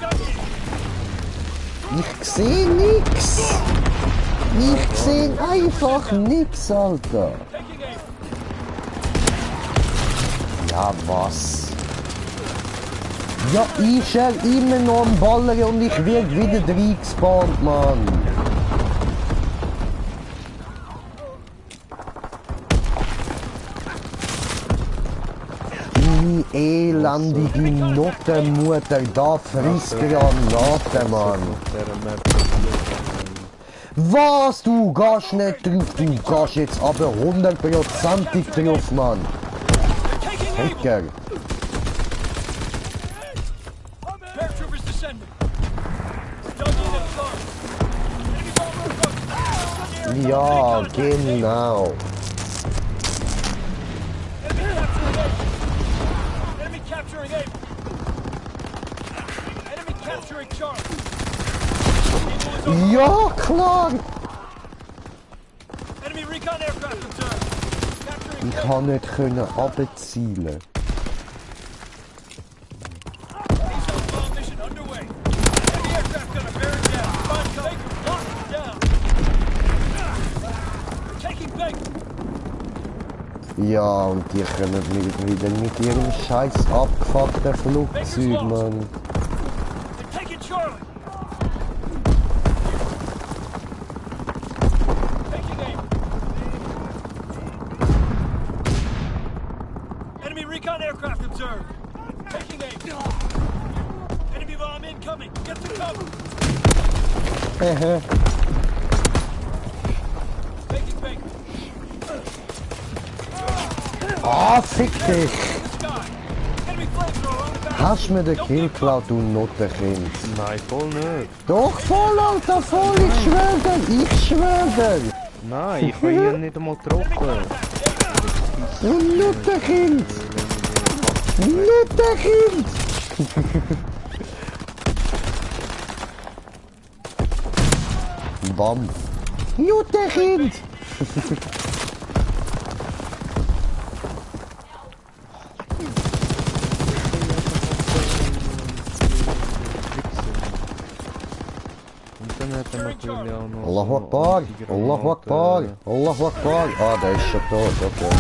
Gun in. Ich sehe nix. Ich sehe einfach nix, Alter. Taking aim. Ja, was? Ja, ich er immer noch am Ballern und ich werde wieder reingespawnt, Mann. Die elendige Nottenmutter, da frisst Granaten, Mann. Der Map Was? Du gehst nicht drauf, du gehst jetzt aber 100%ig drauf, Mann. Taking aim. Hacker. Paratroopers descending. Dug in and close. Enemy bomber approaching. Ja, genau. Enemy capturing A. Enemy capturing Charlie. Eagle is over. Ja, klar. Enemy recon aircraft observed. Capturing Ich kann nicht abzielen. Missile bomb mission underway. Enemy aircraft gunner bearing down. Find Baker locked down. Taking Baker. Ja, und die kommen wieder mit ihrem scheiß abgefuckten Flugzeug, Mann. They're taking Charlie. Taking aim. Enemy recon aircraft observed. Taking aim. Enemy bomb incoming. Get to cover. Hehe. Taking Baker. Ah, fick dich! In the sky. Enemy flamethrower on the back. Hast mir den Kill geklaut, du Nottenkind? Nein, voll nicht. Doch, voll, Alter, voll, ich schwör dir, ich schwör dir! Nein, ich habe ihn nicht einmal getroffen. Du Nottenkind! Nottenkind! Bam! Nottenkind! Und dann hat er natürlich auch noch... Allahu so Akbar! Antigranaten. Allahu Akbar! Allahu Akbar! Ah, der ist schon tot, okay.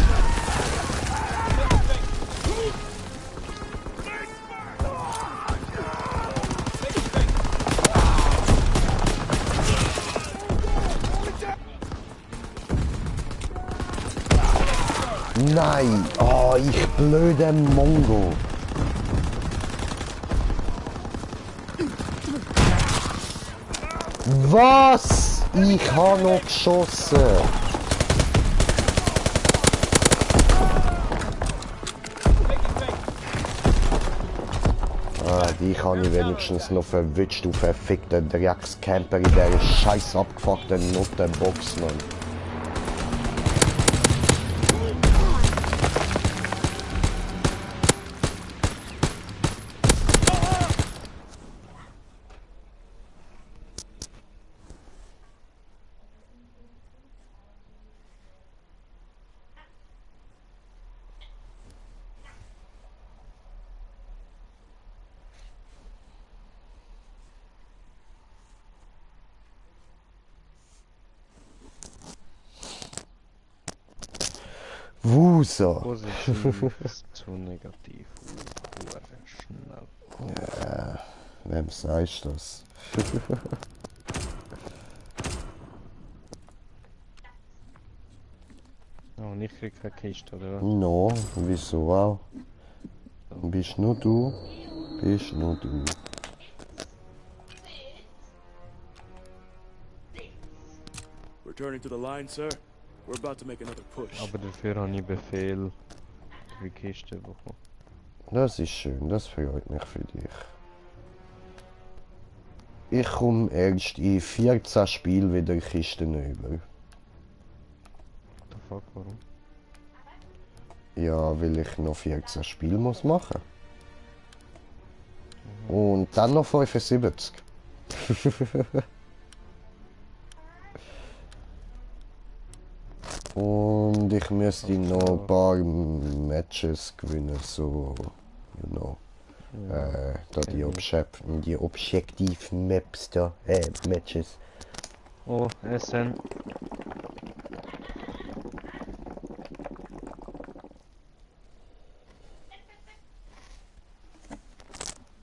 Nein! Oh, ich blöde Mongo! Was? Ich habe noch geschossen! Ah, die habe ich wenigstens noch verwünscht, du verfickter Dreckscamper in dieser scheiß abgefuckten Nottenbox, Mann. Loser! Positiv zu negativ. Schnell. Wem sagst du das? Oh, und ich krieg keine Kiste, oder was? No, wieso auch? Bist nur du? Bist nur du. Returning to the line, sir. We're about to make another push. Aber dafür habe ich Befehl für die Kiste bekommen. Das ist schön, das freut mich für dich. Ich komme erst in 14 Spielen wieder Kisten über. What the fuck, warum? Ja, weil ich noch 14 Spiele muss machen. Und dann noch 75. Und ich müsste noch ein paar Matches gewinnen, so, you know. Da die Objektiv-Maps da, Matches. Oh, SN.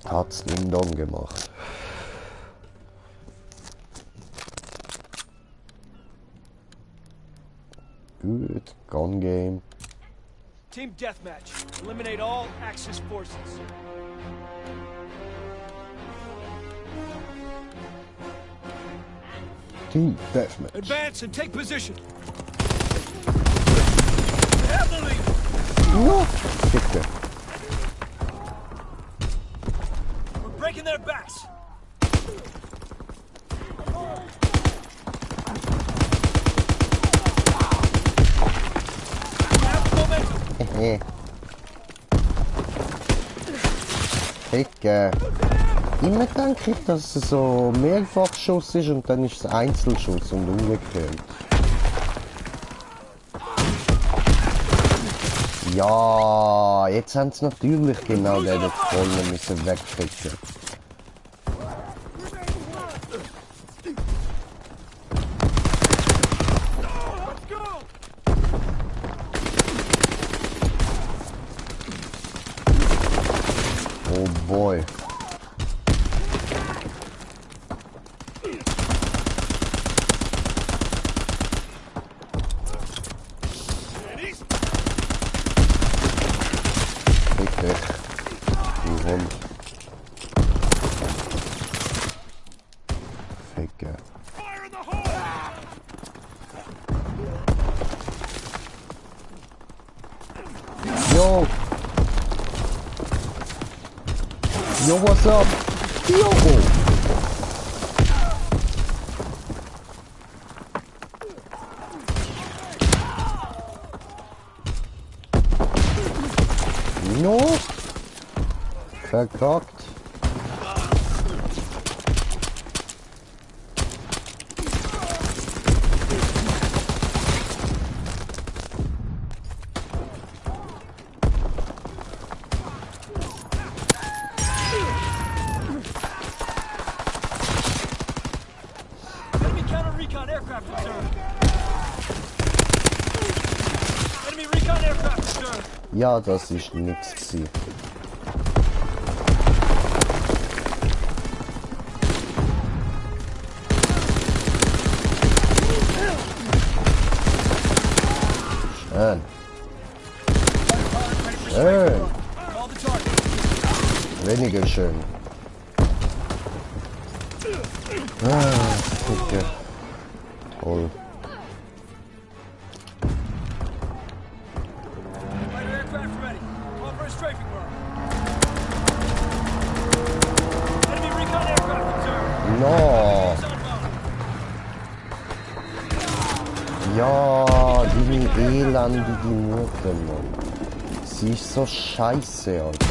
Hat's Ding Dong gemacht. Gut, Gun Game. Team deathmatch. Eliminate all Axis forces. Team Deathmatch. Advance and take position. Have the lead. Ja, bitte. We're breaking their backs. Have the momentum. Ecke. Immer denke ich, dass es so Mehrfachschuss ist und dann ist es Einzelschuss und umgekehrt. Ja, jetzt haben sie natürlich genau den Vollen müssen wegkriegen. Let's go. Oh boy. Fick dich. Du Hund. Ficke. Fire in the hole. Yo! Yo, what's up? Yo! No! Verkackt. Enemy counter-recon aircraft observed. Enemy recon aircraft observed. Ja, das ist nix gsi. Schön. Schön. Call the target. Weniger schön. Ah, Ficke. Toll. Fighter aircraft ready. Call for a strafing run. Enemy recon aircraft observed. No! Is on board. Ja, die elendige Mutter, Mann. Sie ist so scheiße, Alter.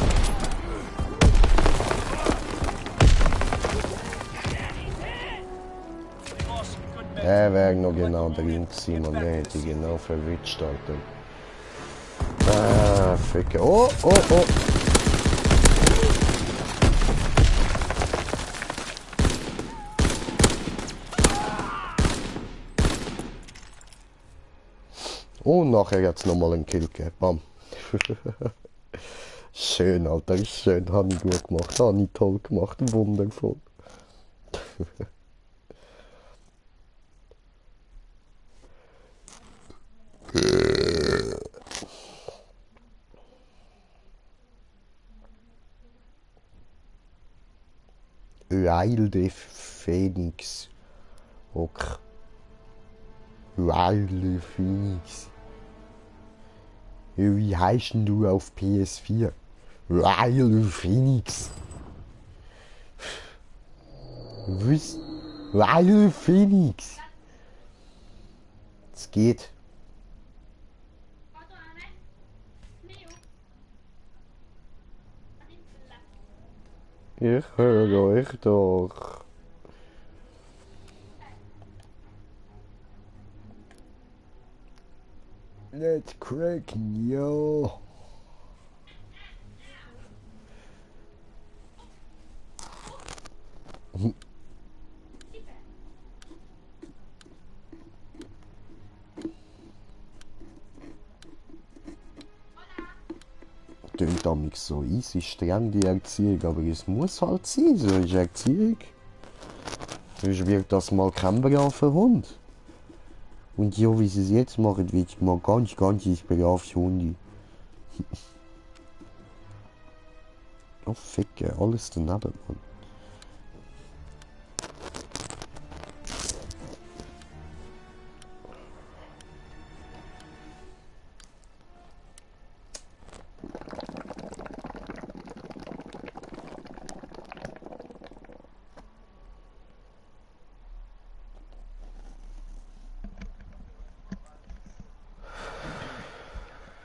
We lost some good men. Der wäre noch genau drin gewesen, Mann. Der hätte ich genau verwitscht, Alter. Ah, Ficke. Oh, oh, oh. Und nachher hat es nochmal einen Kill gegeben. Bam. Schön, Alter, schön. Habe ich gut gemacht. Habe ich toll gemacht. Wundervoll. Wilde Phoenix. Okay. Wilde Phoenix. Wie heißt denn du auf PS4? Wilde Phoenix. Was? Wilde Phoenix. Es geht. Ich höre euch doch. Let's crack, yo. Klingt damit so easy, streng die Erziehung, aber es muss halt sein, so ist Erziehung. Sonst wird das mal kein braver Hund. Und ja, wie sie es jetzt machen, wird ich mal ganz braves Hundi. Oh, Ficke, alles daneben, Mann.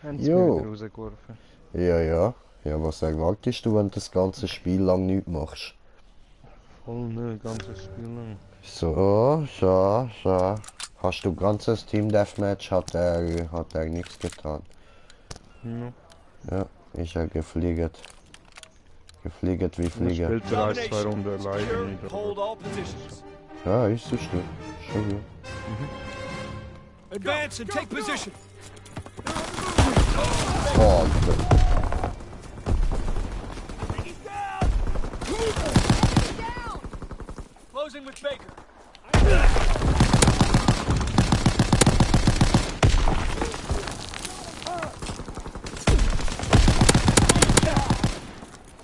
Haben sie Jo. mich wieder rausgeworfen. Ja. Ja, was erwartest du, wenn du das ganze Spiel lang nichts machst? Voll ne, ganzes Spiel lang. So. Hast du ganzes Team Deathmatch, hat er nichts getan. Ja. Ja, ist er gefliegt. Gefliegt wie Er Flieger. spielt er 1, 2 Runden alleine Secure, wieder. hold all positions. Ja, ist es du. Schon gut. Advance and take position. Oh, Alter. Closing with Baker.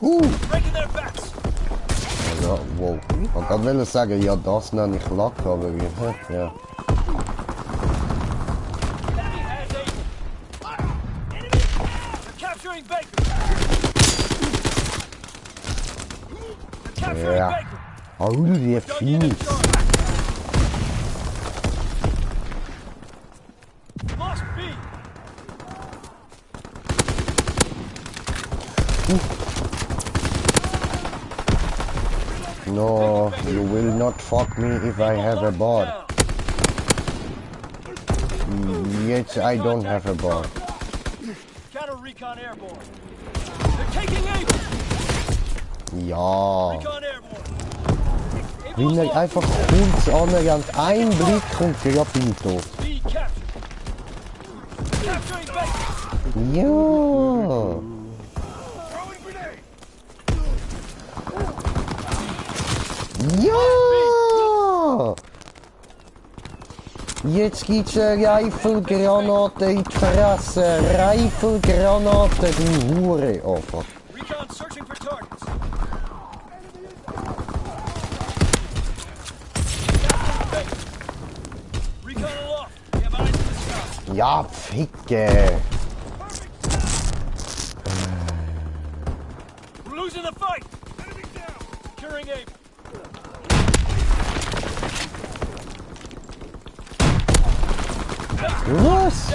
Breaking their backs. Ja, wow. Man kann will sagen, ja, das nenne ich Lack, aber ja. Enemy has Able. They're capturing Baker. They're capturing Ja. Baker. Hau die Fies. Lost B. No, you will not fuck me if I have a bar. Yet I don't have a bar. Counter recon airborne. They're taking Able. Ja. Recon airborne. Wenn er einfach kurz anerkannt, ein Blick und gerade bin ich tot. B captured. Capturing Baker. Ja. Ja. Jetzt gibt's eine Reifelgranate in die Fresse. Reifelgranate, du Hure. Oh fuck. Recon searching for targets. Recon aloft. We have eyes in the sky. Ja, Ficke. We're losing the fight. Enemy down. Securing Able. Was?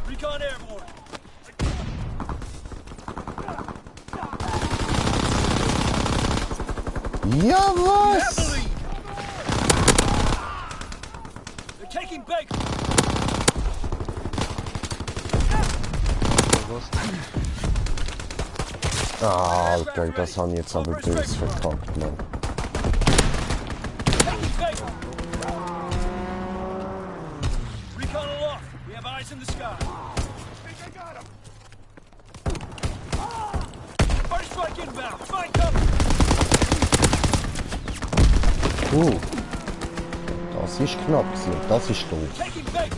Recon airborne. Ja, was? They're taking Baker. Ah, Alter, das haben jetzt aber böse verkackt, Mann. Taking Baker. eyes in the sky. First strike inbound. Find cover. Das ist knapp gewesen. Das ist doof. Taking Baker.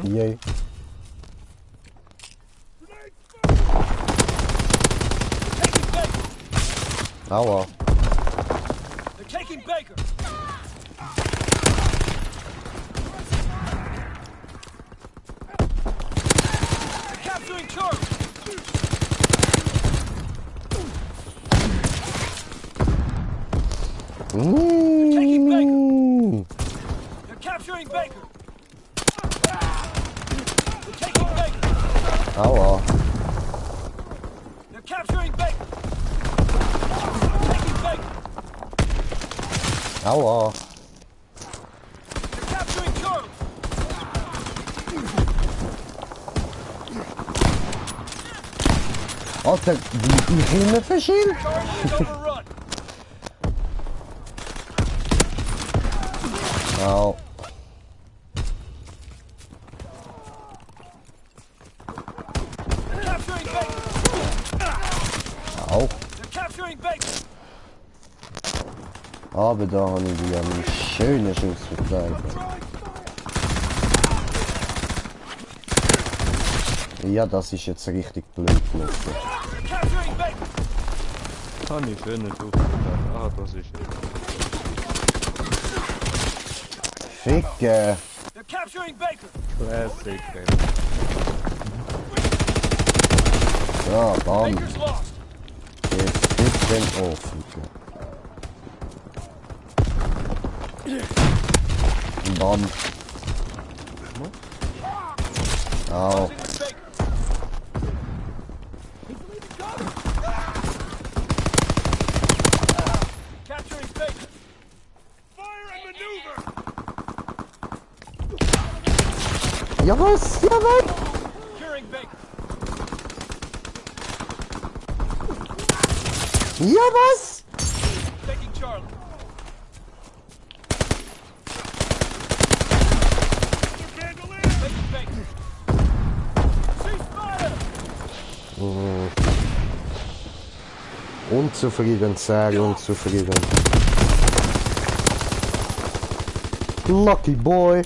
Yay. Taking Baker. Aua. They're taking Baker. They're capturing Charlie. They're capturing Baker. They're taking Baker. Aua. They're capturing Baker. Taking Baker. Aua. They're capturing Charlie. Alter, wie Filme verschieden? Charlie is overrun. Au. They're capturing Baker. Au. They're capturing Baker. Aber da habe ich dir einen schönen Schuss verteilt. Ja, das ist jetzt richtig blöd gelaufen. They're capturing Baker. Habe ich schöne Schuss. Ah, das ist Ficke. They're capturing Baker. Classic. Ja, bam. Baker's lost. Jetzt bisschen offen. Bam. Au. Closing with Baker. Capturing Baker. Fire and maneuver. Ja was? Ja was? Securing Baker. Ja was? Taking Charlie. Taking Baker. Cease fire. Unzufrieden, sehr unzufrieden. Lucky boy.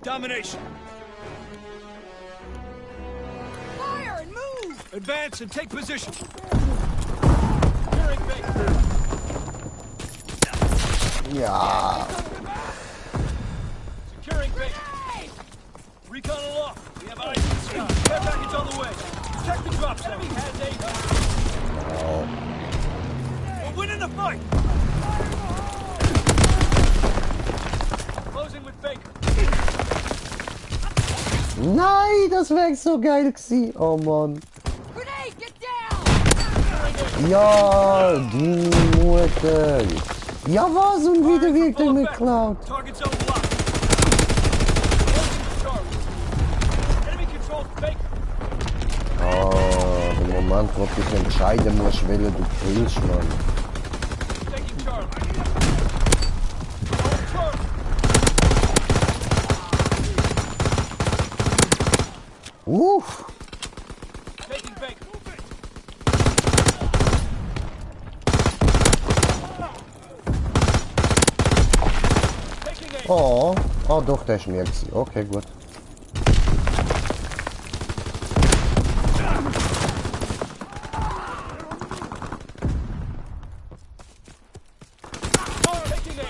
Domination. Fire and move. Advance and take position. Securing Baker. Ja. Securing Baker. Recon aloft. We have eyes in the sky. Care package on the way. Check the drop zone. Enemy has a. We're winning the fight. Closing with Baker. Nein, das wäre so geil gewesen. Oh Mann. Grenade, get down! Ja, die Mutter. Ja was? Und wieder wird er mir geklaut. Target zone locked. Closing with Charlie. Enemy controls Baker. Ah, im Moment, wo du dich entscheiden musst, welchen du killst, Mann. Taking Charlie. Hold Charlie. Uff. Taking Baker. Taking A. Oh, oh doch, der ist mir gewesen. Okay, gut. Taking A.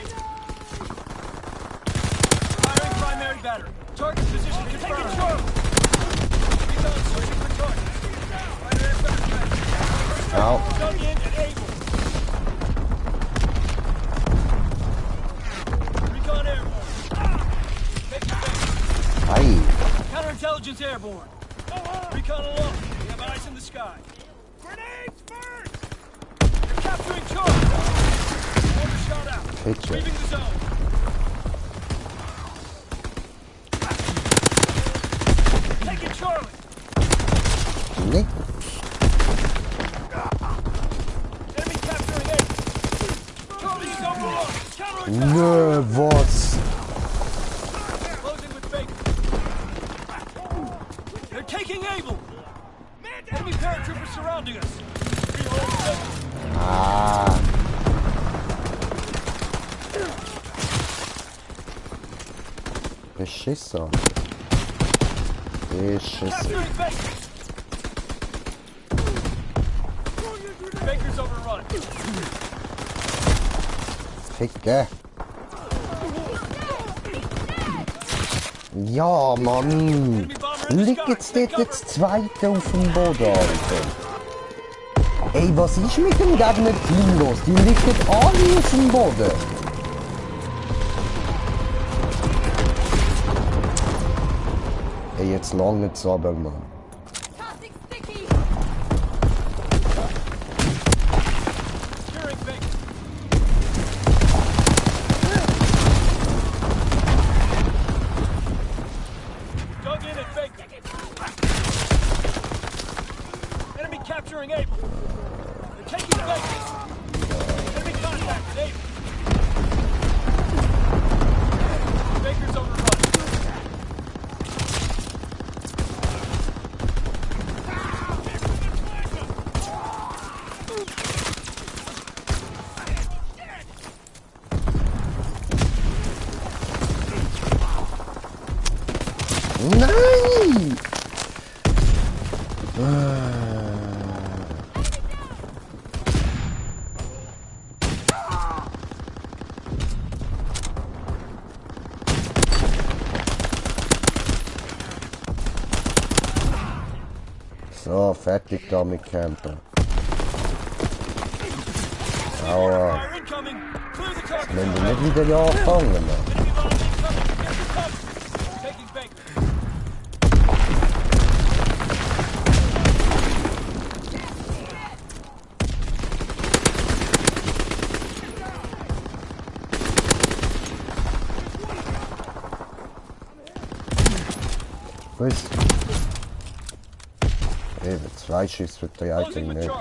Firing primary battery. Target position confirmed. Charlie. Recon searching for target. Fighter aircraft ready. Au. Dug in and able. Recon airborne. Taking Baker. Ei. Counterintelligence airborne. Recon alone. We have eyes in the sky. Grenades first! They're capturing Charlie. Order shot out. Picture. Leaving the zone. Taking nicht. Enemy capturing A. Charlie is overrun. Counterattack. Nö, was? Closing with Baker. They're taking Able. Enemy paratroopers surrounding us. Reloading Baker. Ah. Beschissen. Beschissen. Capturing Baker. Baker's overrun. Ficke. Ja, Mann. Enemy bomber in the Liegt sky. jetzt Take dort cover. das zweite auf dem Boden, Alter. Ey, was ist mit dem Gegner-Team los? Die liegen alle auf dem Boden. Ey, jetzt lange aber, Mann. Toxic sticky! Securing Baker. Dug in at Baker. Enemy capturing Able. They're taking Baker. Enemy contact at Able. Baker's overrun. Nein! So, fertig da mit Campen. Aua. Fire incoming. Clear the target. Wenn du nicht wieder ja anfangen, Mann. Enemy bomb incoming. Get the cover. Taking Baker. Was? Eben, 2 Schüsse für die eigene nicht gut.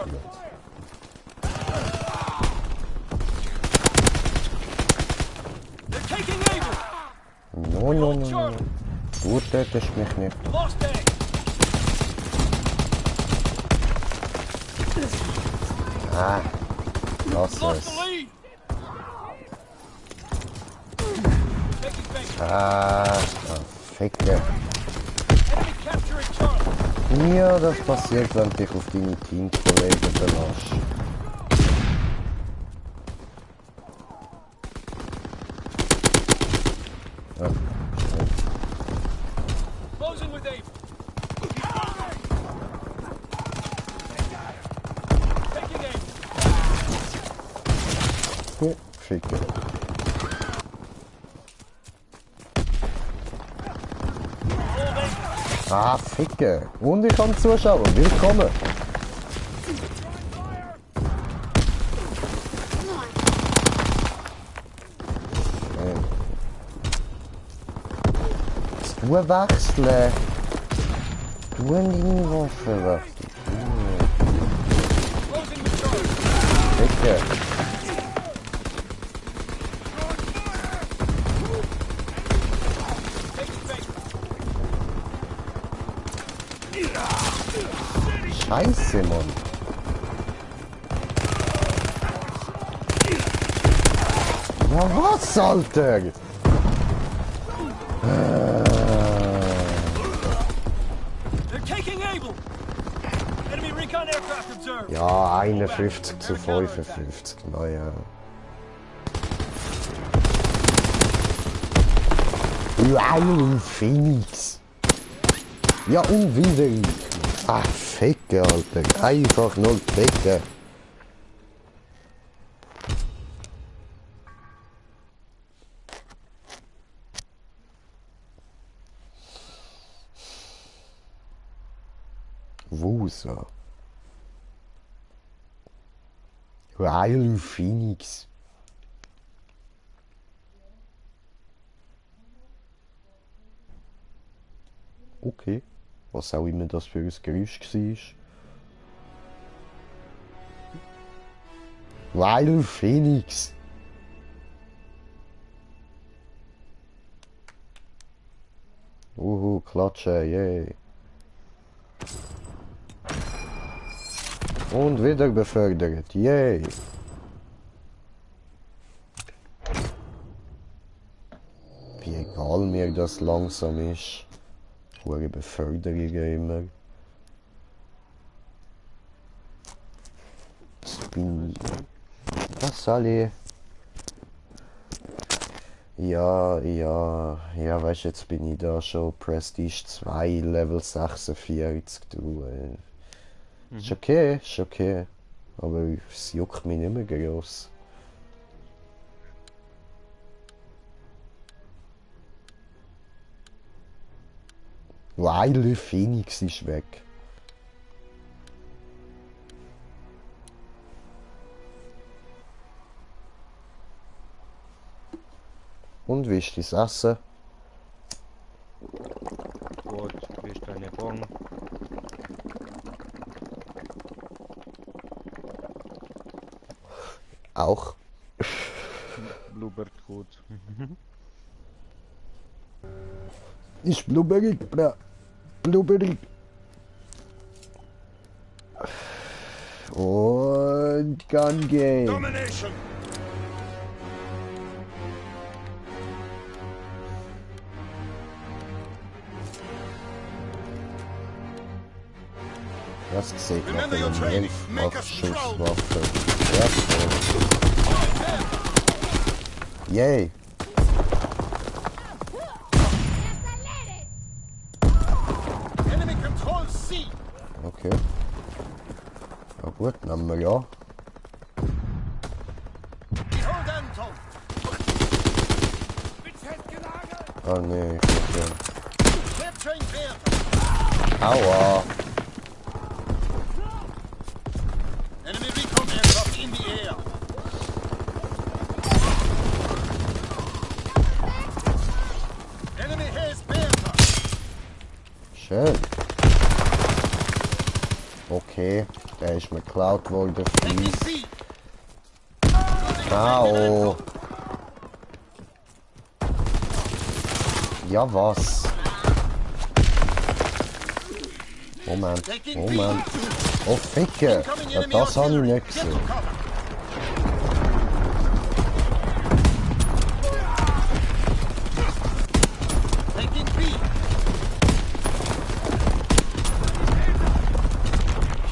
They're taking Able. No, no, no, no. Du tötest mich nicht. Lost A. Ah, lass Lost es. the lead. Taking Baker. Ah, Ficke. Enemy capturing Charlie. Ja, das passiert, wenn du dich auf deine Teamkollegen verlässt. Ja, Closing with Able. Taking Able. ja, Ficke. Hold Able. Ah, Ficke. Und ich kann zuschauen. Willkommen. Du wechseln. Du deine Waffe wechseln. Closing with Charlie. Ficke. Taking Baker. Scheiße, Mann. Ja, was, Alter? They're taking Able. Enemy recon aircraft observed. Ja, 51 zu 55. Naja. Wow, Phoenix. Ja, und wieder ich. Ah, Ficke, Alter. Einfach nur Ficke. Wusa. Wow, Phoenix. Okay. Was auch immer das für ein Geräusch war. Weil Phoenix. Klatsche, yay. Und wieder befördert, yay. Wie egal mir das langsam ist. Hohe Beförderungen immer. Jetzt bin ich... Was soll ich? Ja, weißt du, jetzt bin ich da schon Prestige 2, Level 46, du. Ist okay. Aber es juckt mich nicht mehr groß. Weil Phoenix ist weg. Und wie ist das Essen? Gut, wie ist deine Bon? Auch. Bluebird gut. Ist blubberig, bra. Blubberig. Und Gun Game. Domination! Das sieht nach Remember your einer training. Make us proud. Mehrfachschusswaffe. Yay. Enemy control C. Okay. Na gut, nehmen wir ja. Behold Anton. Ah nee, okay. Capturing Bertha. Aua. Enemy recon aircraft in the air. Enemy has Bertha. Schön. Okay, der ist mir geklaut worden. Taking Fies. B. Au. Ja was? Moment. Oh Ficke. Ja, das habe ich nicht gesehen. Taking B.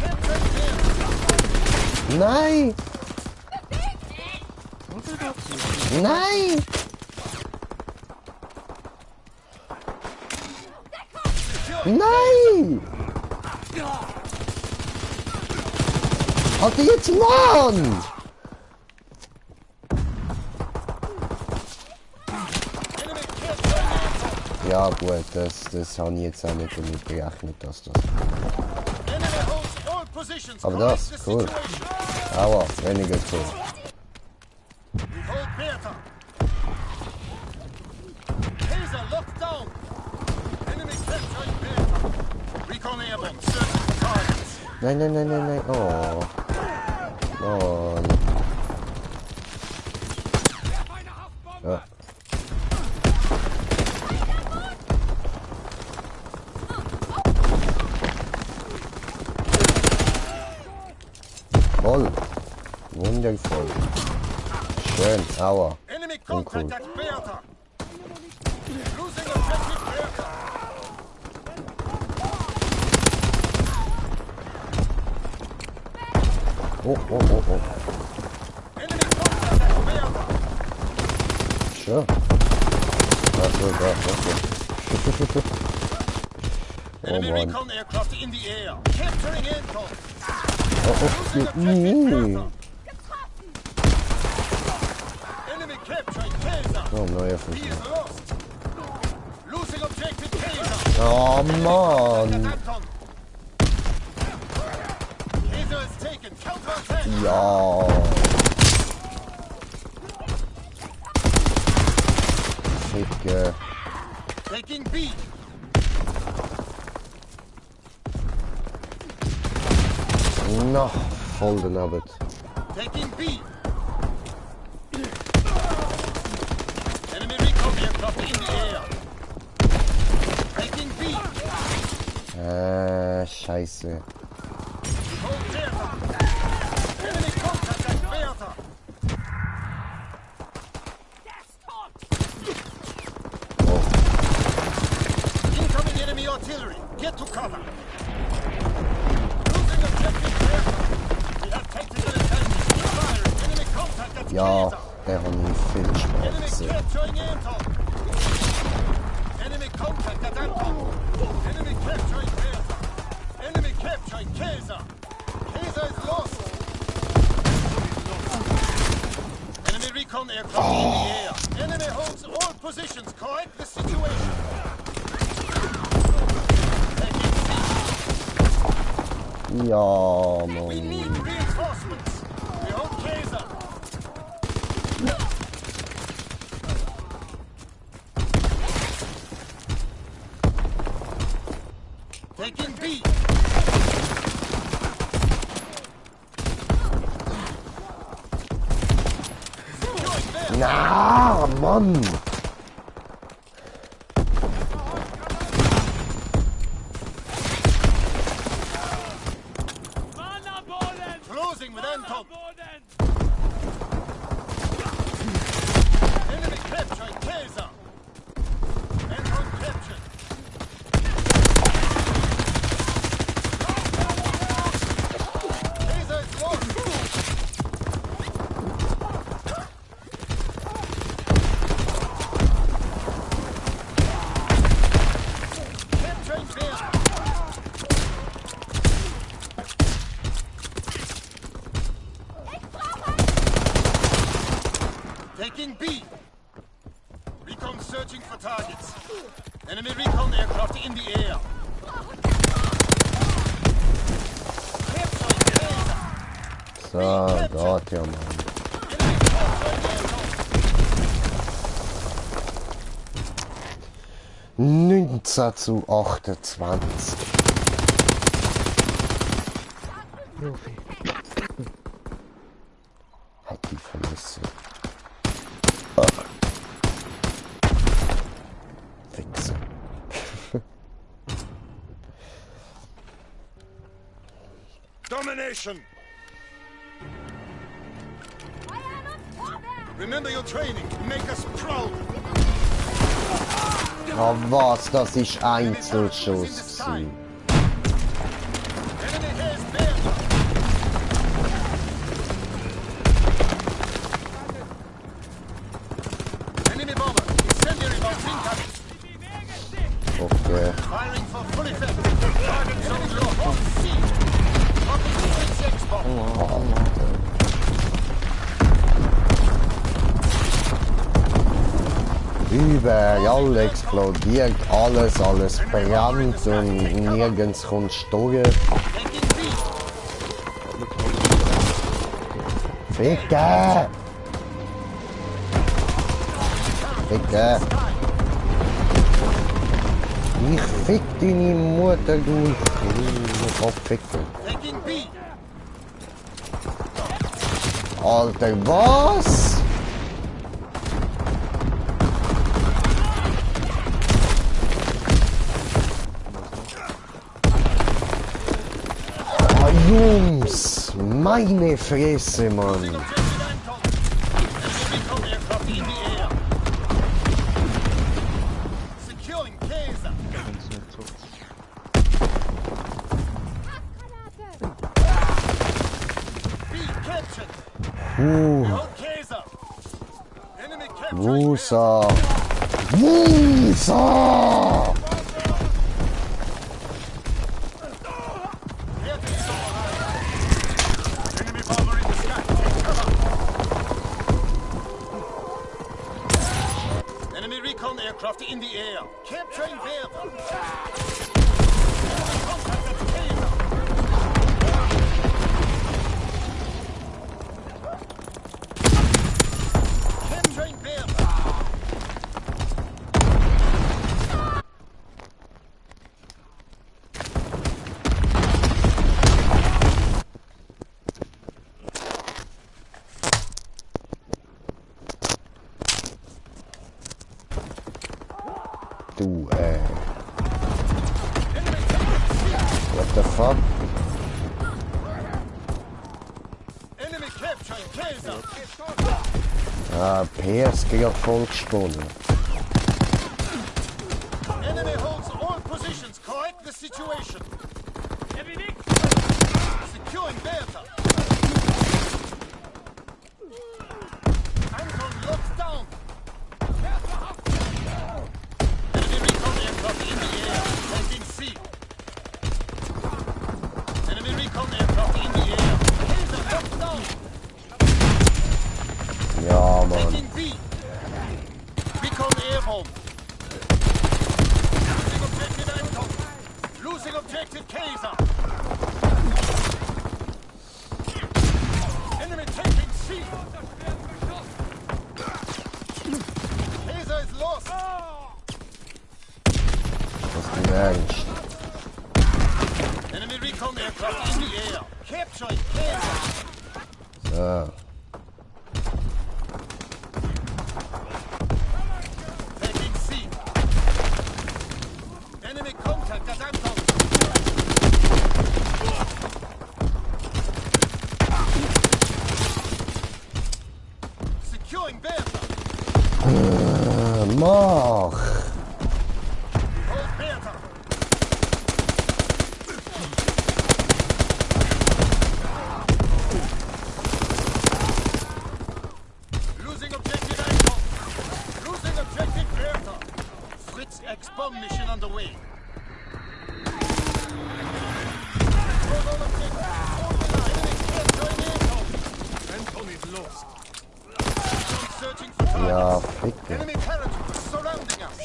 Capturing Bertha. Nein! Nein! Nein! Alter, jetzt Mann! Enemy capturing Anton. Ja gut, das habe ich jetzt auch nicht damit gerechnet, dass das... Enemy holds all positions. Aber Correct das, the cool. situation. Aua, weniger cool. We hold Bertha. Taser locked down. Enemy capturing Bertha. Recon airborne. Searching for targets. Nein. Oh. Oh. Ja. Voll. Wundervoll. Schön. Aua. Enemy Uncool. contact at Bertha. Losing objective Bertha. Oh. Enemy contact at Bertha. Schön. Okay. Enemy Mann. recon aircraft in the air. Capturing Anton. Oh. Losing objective Bertha. Enemy capturing Taser. Oh, neuer He Fuß. is lost. Losing objective Taser. Oh Contact Mann. Anton. Taser is taken. Counterattack. Ja. Ficke. Taking B. Na, voll daneben. Taking B. Scheiße. Hold Bertha. Enemy contact at Bertha. Oh. Incoming enemy artillery. Get to cover. Losing objective Bertha. We have tactical advantage. Keep firing. Enemy contact at Ja, Bertha. der hat mich viel Spaß Enemy gesehen. capturing Anton. Enemy contact at Anton. Enemy capturing Bertha. Enemy capturing Kaiser. Kaiser is lost. Enemy recon aircraft in the air. Enemy holds all positions. Correct the situation. Taking siege. Ja, We need Mann. reinforcements. We hold Kaiser. Taking B. Securing there. Na, Mann. Mann am Boden! Closing with Mann am Anton. Boden! Enemy capturing Kaiser. Anton captured. Kaiser is lost. Capturing Bertha. Taking B. Recon searching for targets. Enemy recon aircraft in the air. Capturing Kaiser. So, dort, ja, Mann. Enemy capturing Anton. 19:28. Halt die Vermisse. Wichse. Domination. I am a father! Remember your training. Make us proud. Oh, was? Das ist Einzelschuss gewesen. Enemy has Bertha. Enemy bomber. Incendiary bombs incoming. Okay. Firing for full effect. Target zone locked. On siege. Dropping the 6X bomb. Überall explodiert, alles brennt und nirgends kommt Stogge. Taking B. Ficker! Ficker! Ich fick deine Mutter, du Ficker. Taking B. Alter, was? Ah, Jungs, meine Fresse, Mann. Objective Anton. Enemy recon aircraft in the air. Securing Kaiser. B captured. Hold Kaiser. Enemy capturing Wusa! Wusa! Bertha is overrun. Enemy bomber in the sky. Take cover. Enemy recon aircraft in the air. Capturing Bertha. Enemy contact at Kaiser. Capturing Bertha. Du, Enemy taking C. What the fuck? Enemy capturing Kaiser. Ah, PS gegen Volksspule. Enemy holds all positions. Correct the situation. Securing Bertha. Anton locks down. Enemy recon aircraft in the air. Taking C. Enemy recon aircraft in the air. Kaiser locked down. Ja, Mann. Taking B. Recon airborne. Losing objective Anton. Losing objective Kaiser. Enemy taking C. Kaiser is lost. Das ist nicht ernst. Enemy recon aircraft in the air. Capturing Kaiser. So. Taking C. Enemy contact at Anton. Securing Bertha. Mach! Hold Bertha. Losing objective Anton. Losing objective Bertha. Fritz X-bomb mission underway. Hold all objectives. Hold the line. Enemy capturing Anton. Anton is lost. Searching for targets. Ja, Ficke. Enemy paratroopers surrounding us.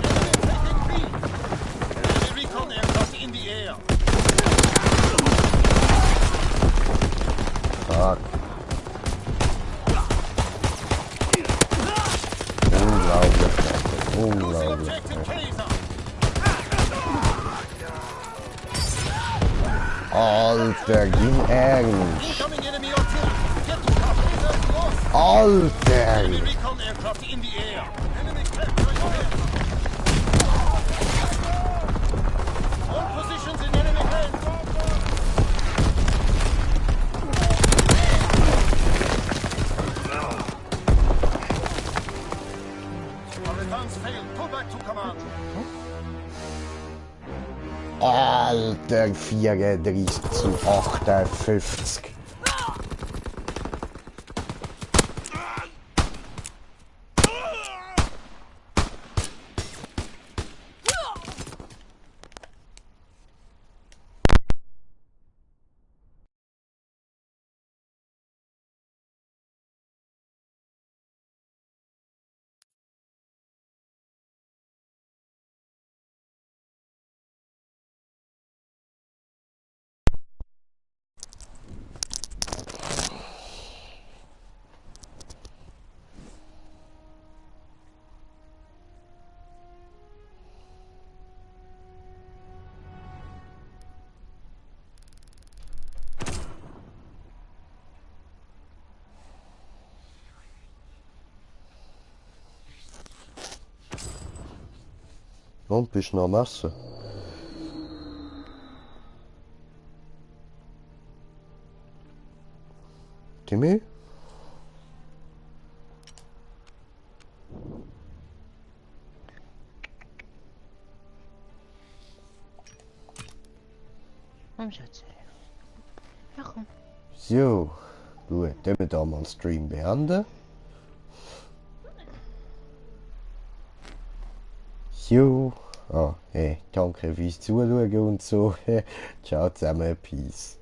Enemy taking B. Enemy recon aircraft in the air. Fuck. Unglaublich, Alter. Losing Unglaublich. objective Kaiser. Alter, gib ernst. Incoming enemy artillery. Get to cover. Kaiser is lost. Alter! Enemy recon aircraft in the air. Enemy capturing Bertha. All positions in enemy hands. Our advance failed. Pull back to command. Alter, 34 zu 58. Und bist noch am Essen? Timmy? Komm, Schatz. Ja, komm. So, gut, dann wir da mal den Stream beenden. So, hey, danke fürs Zuschauen und so. Ciao zusammen, Peace.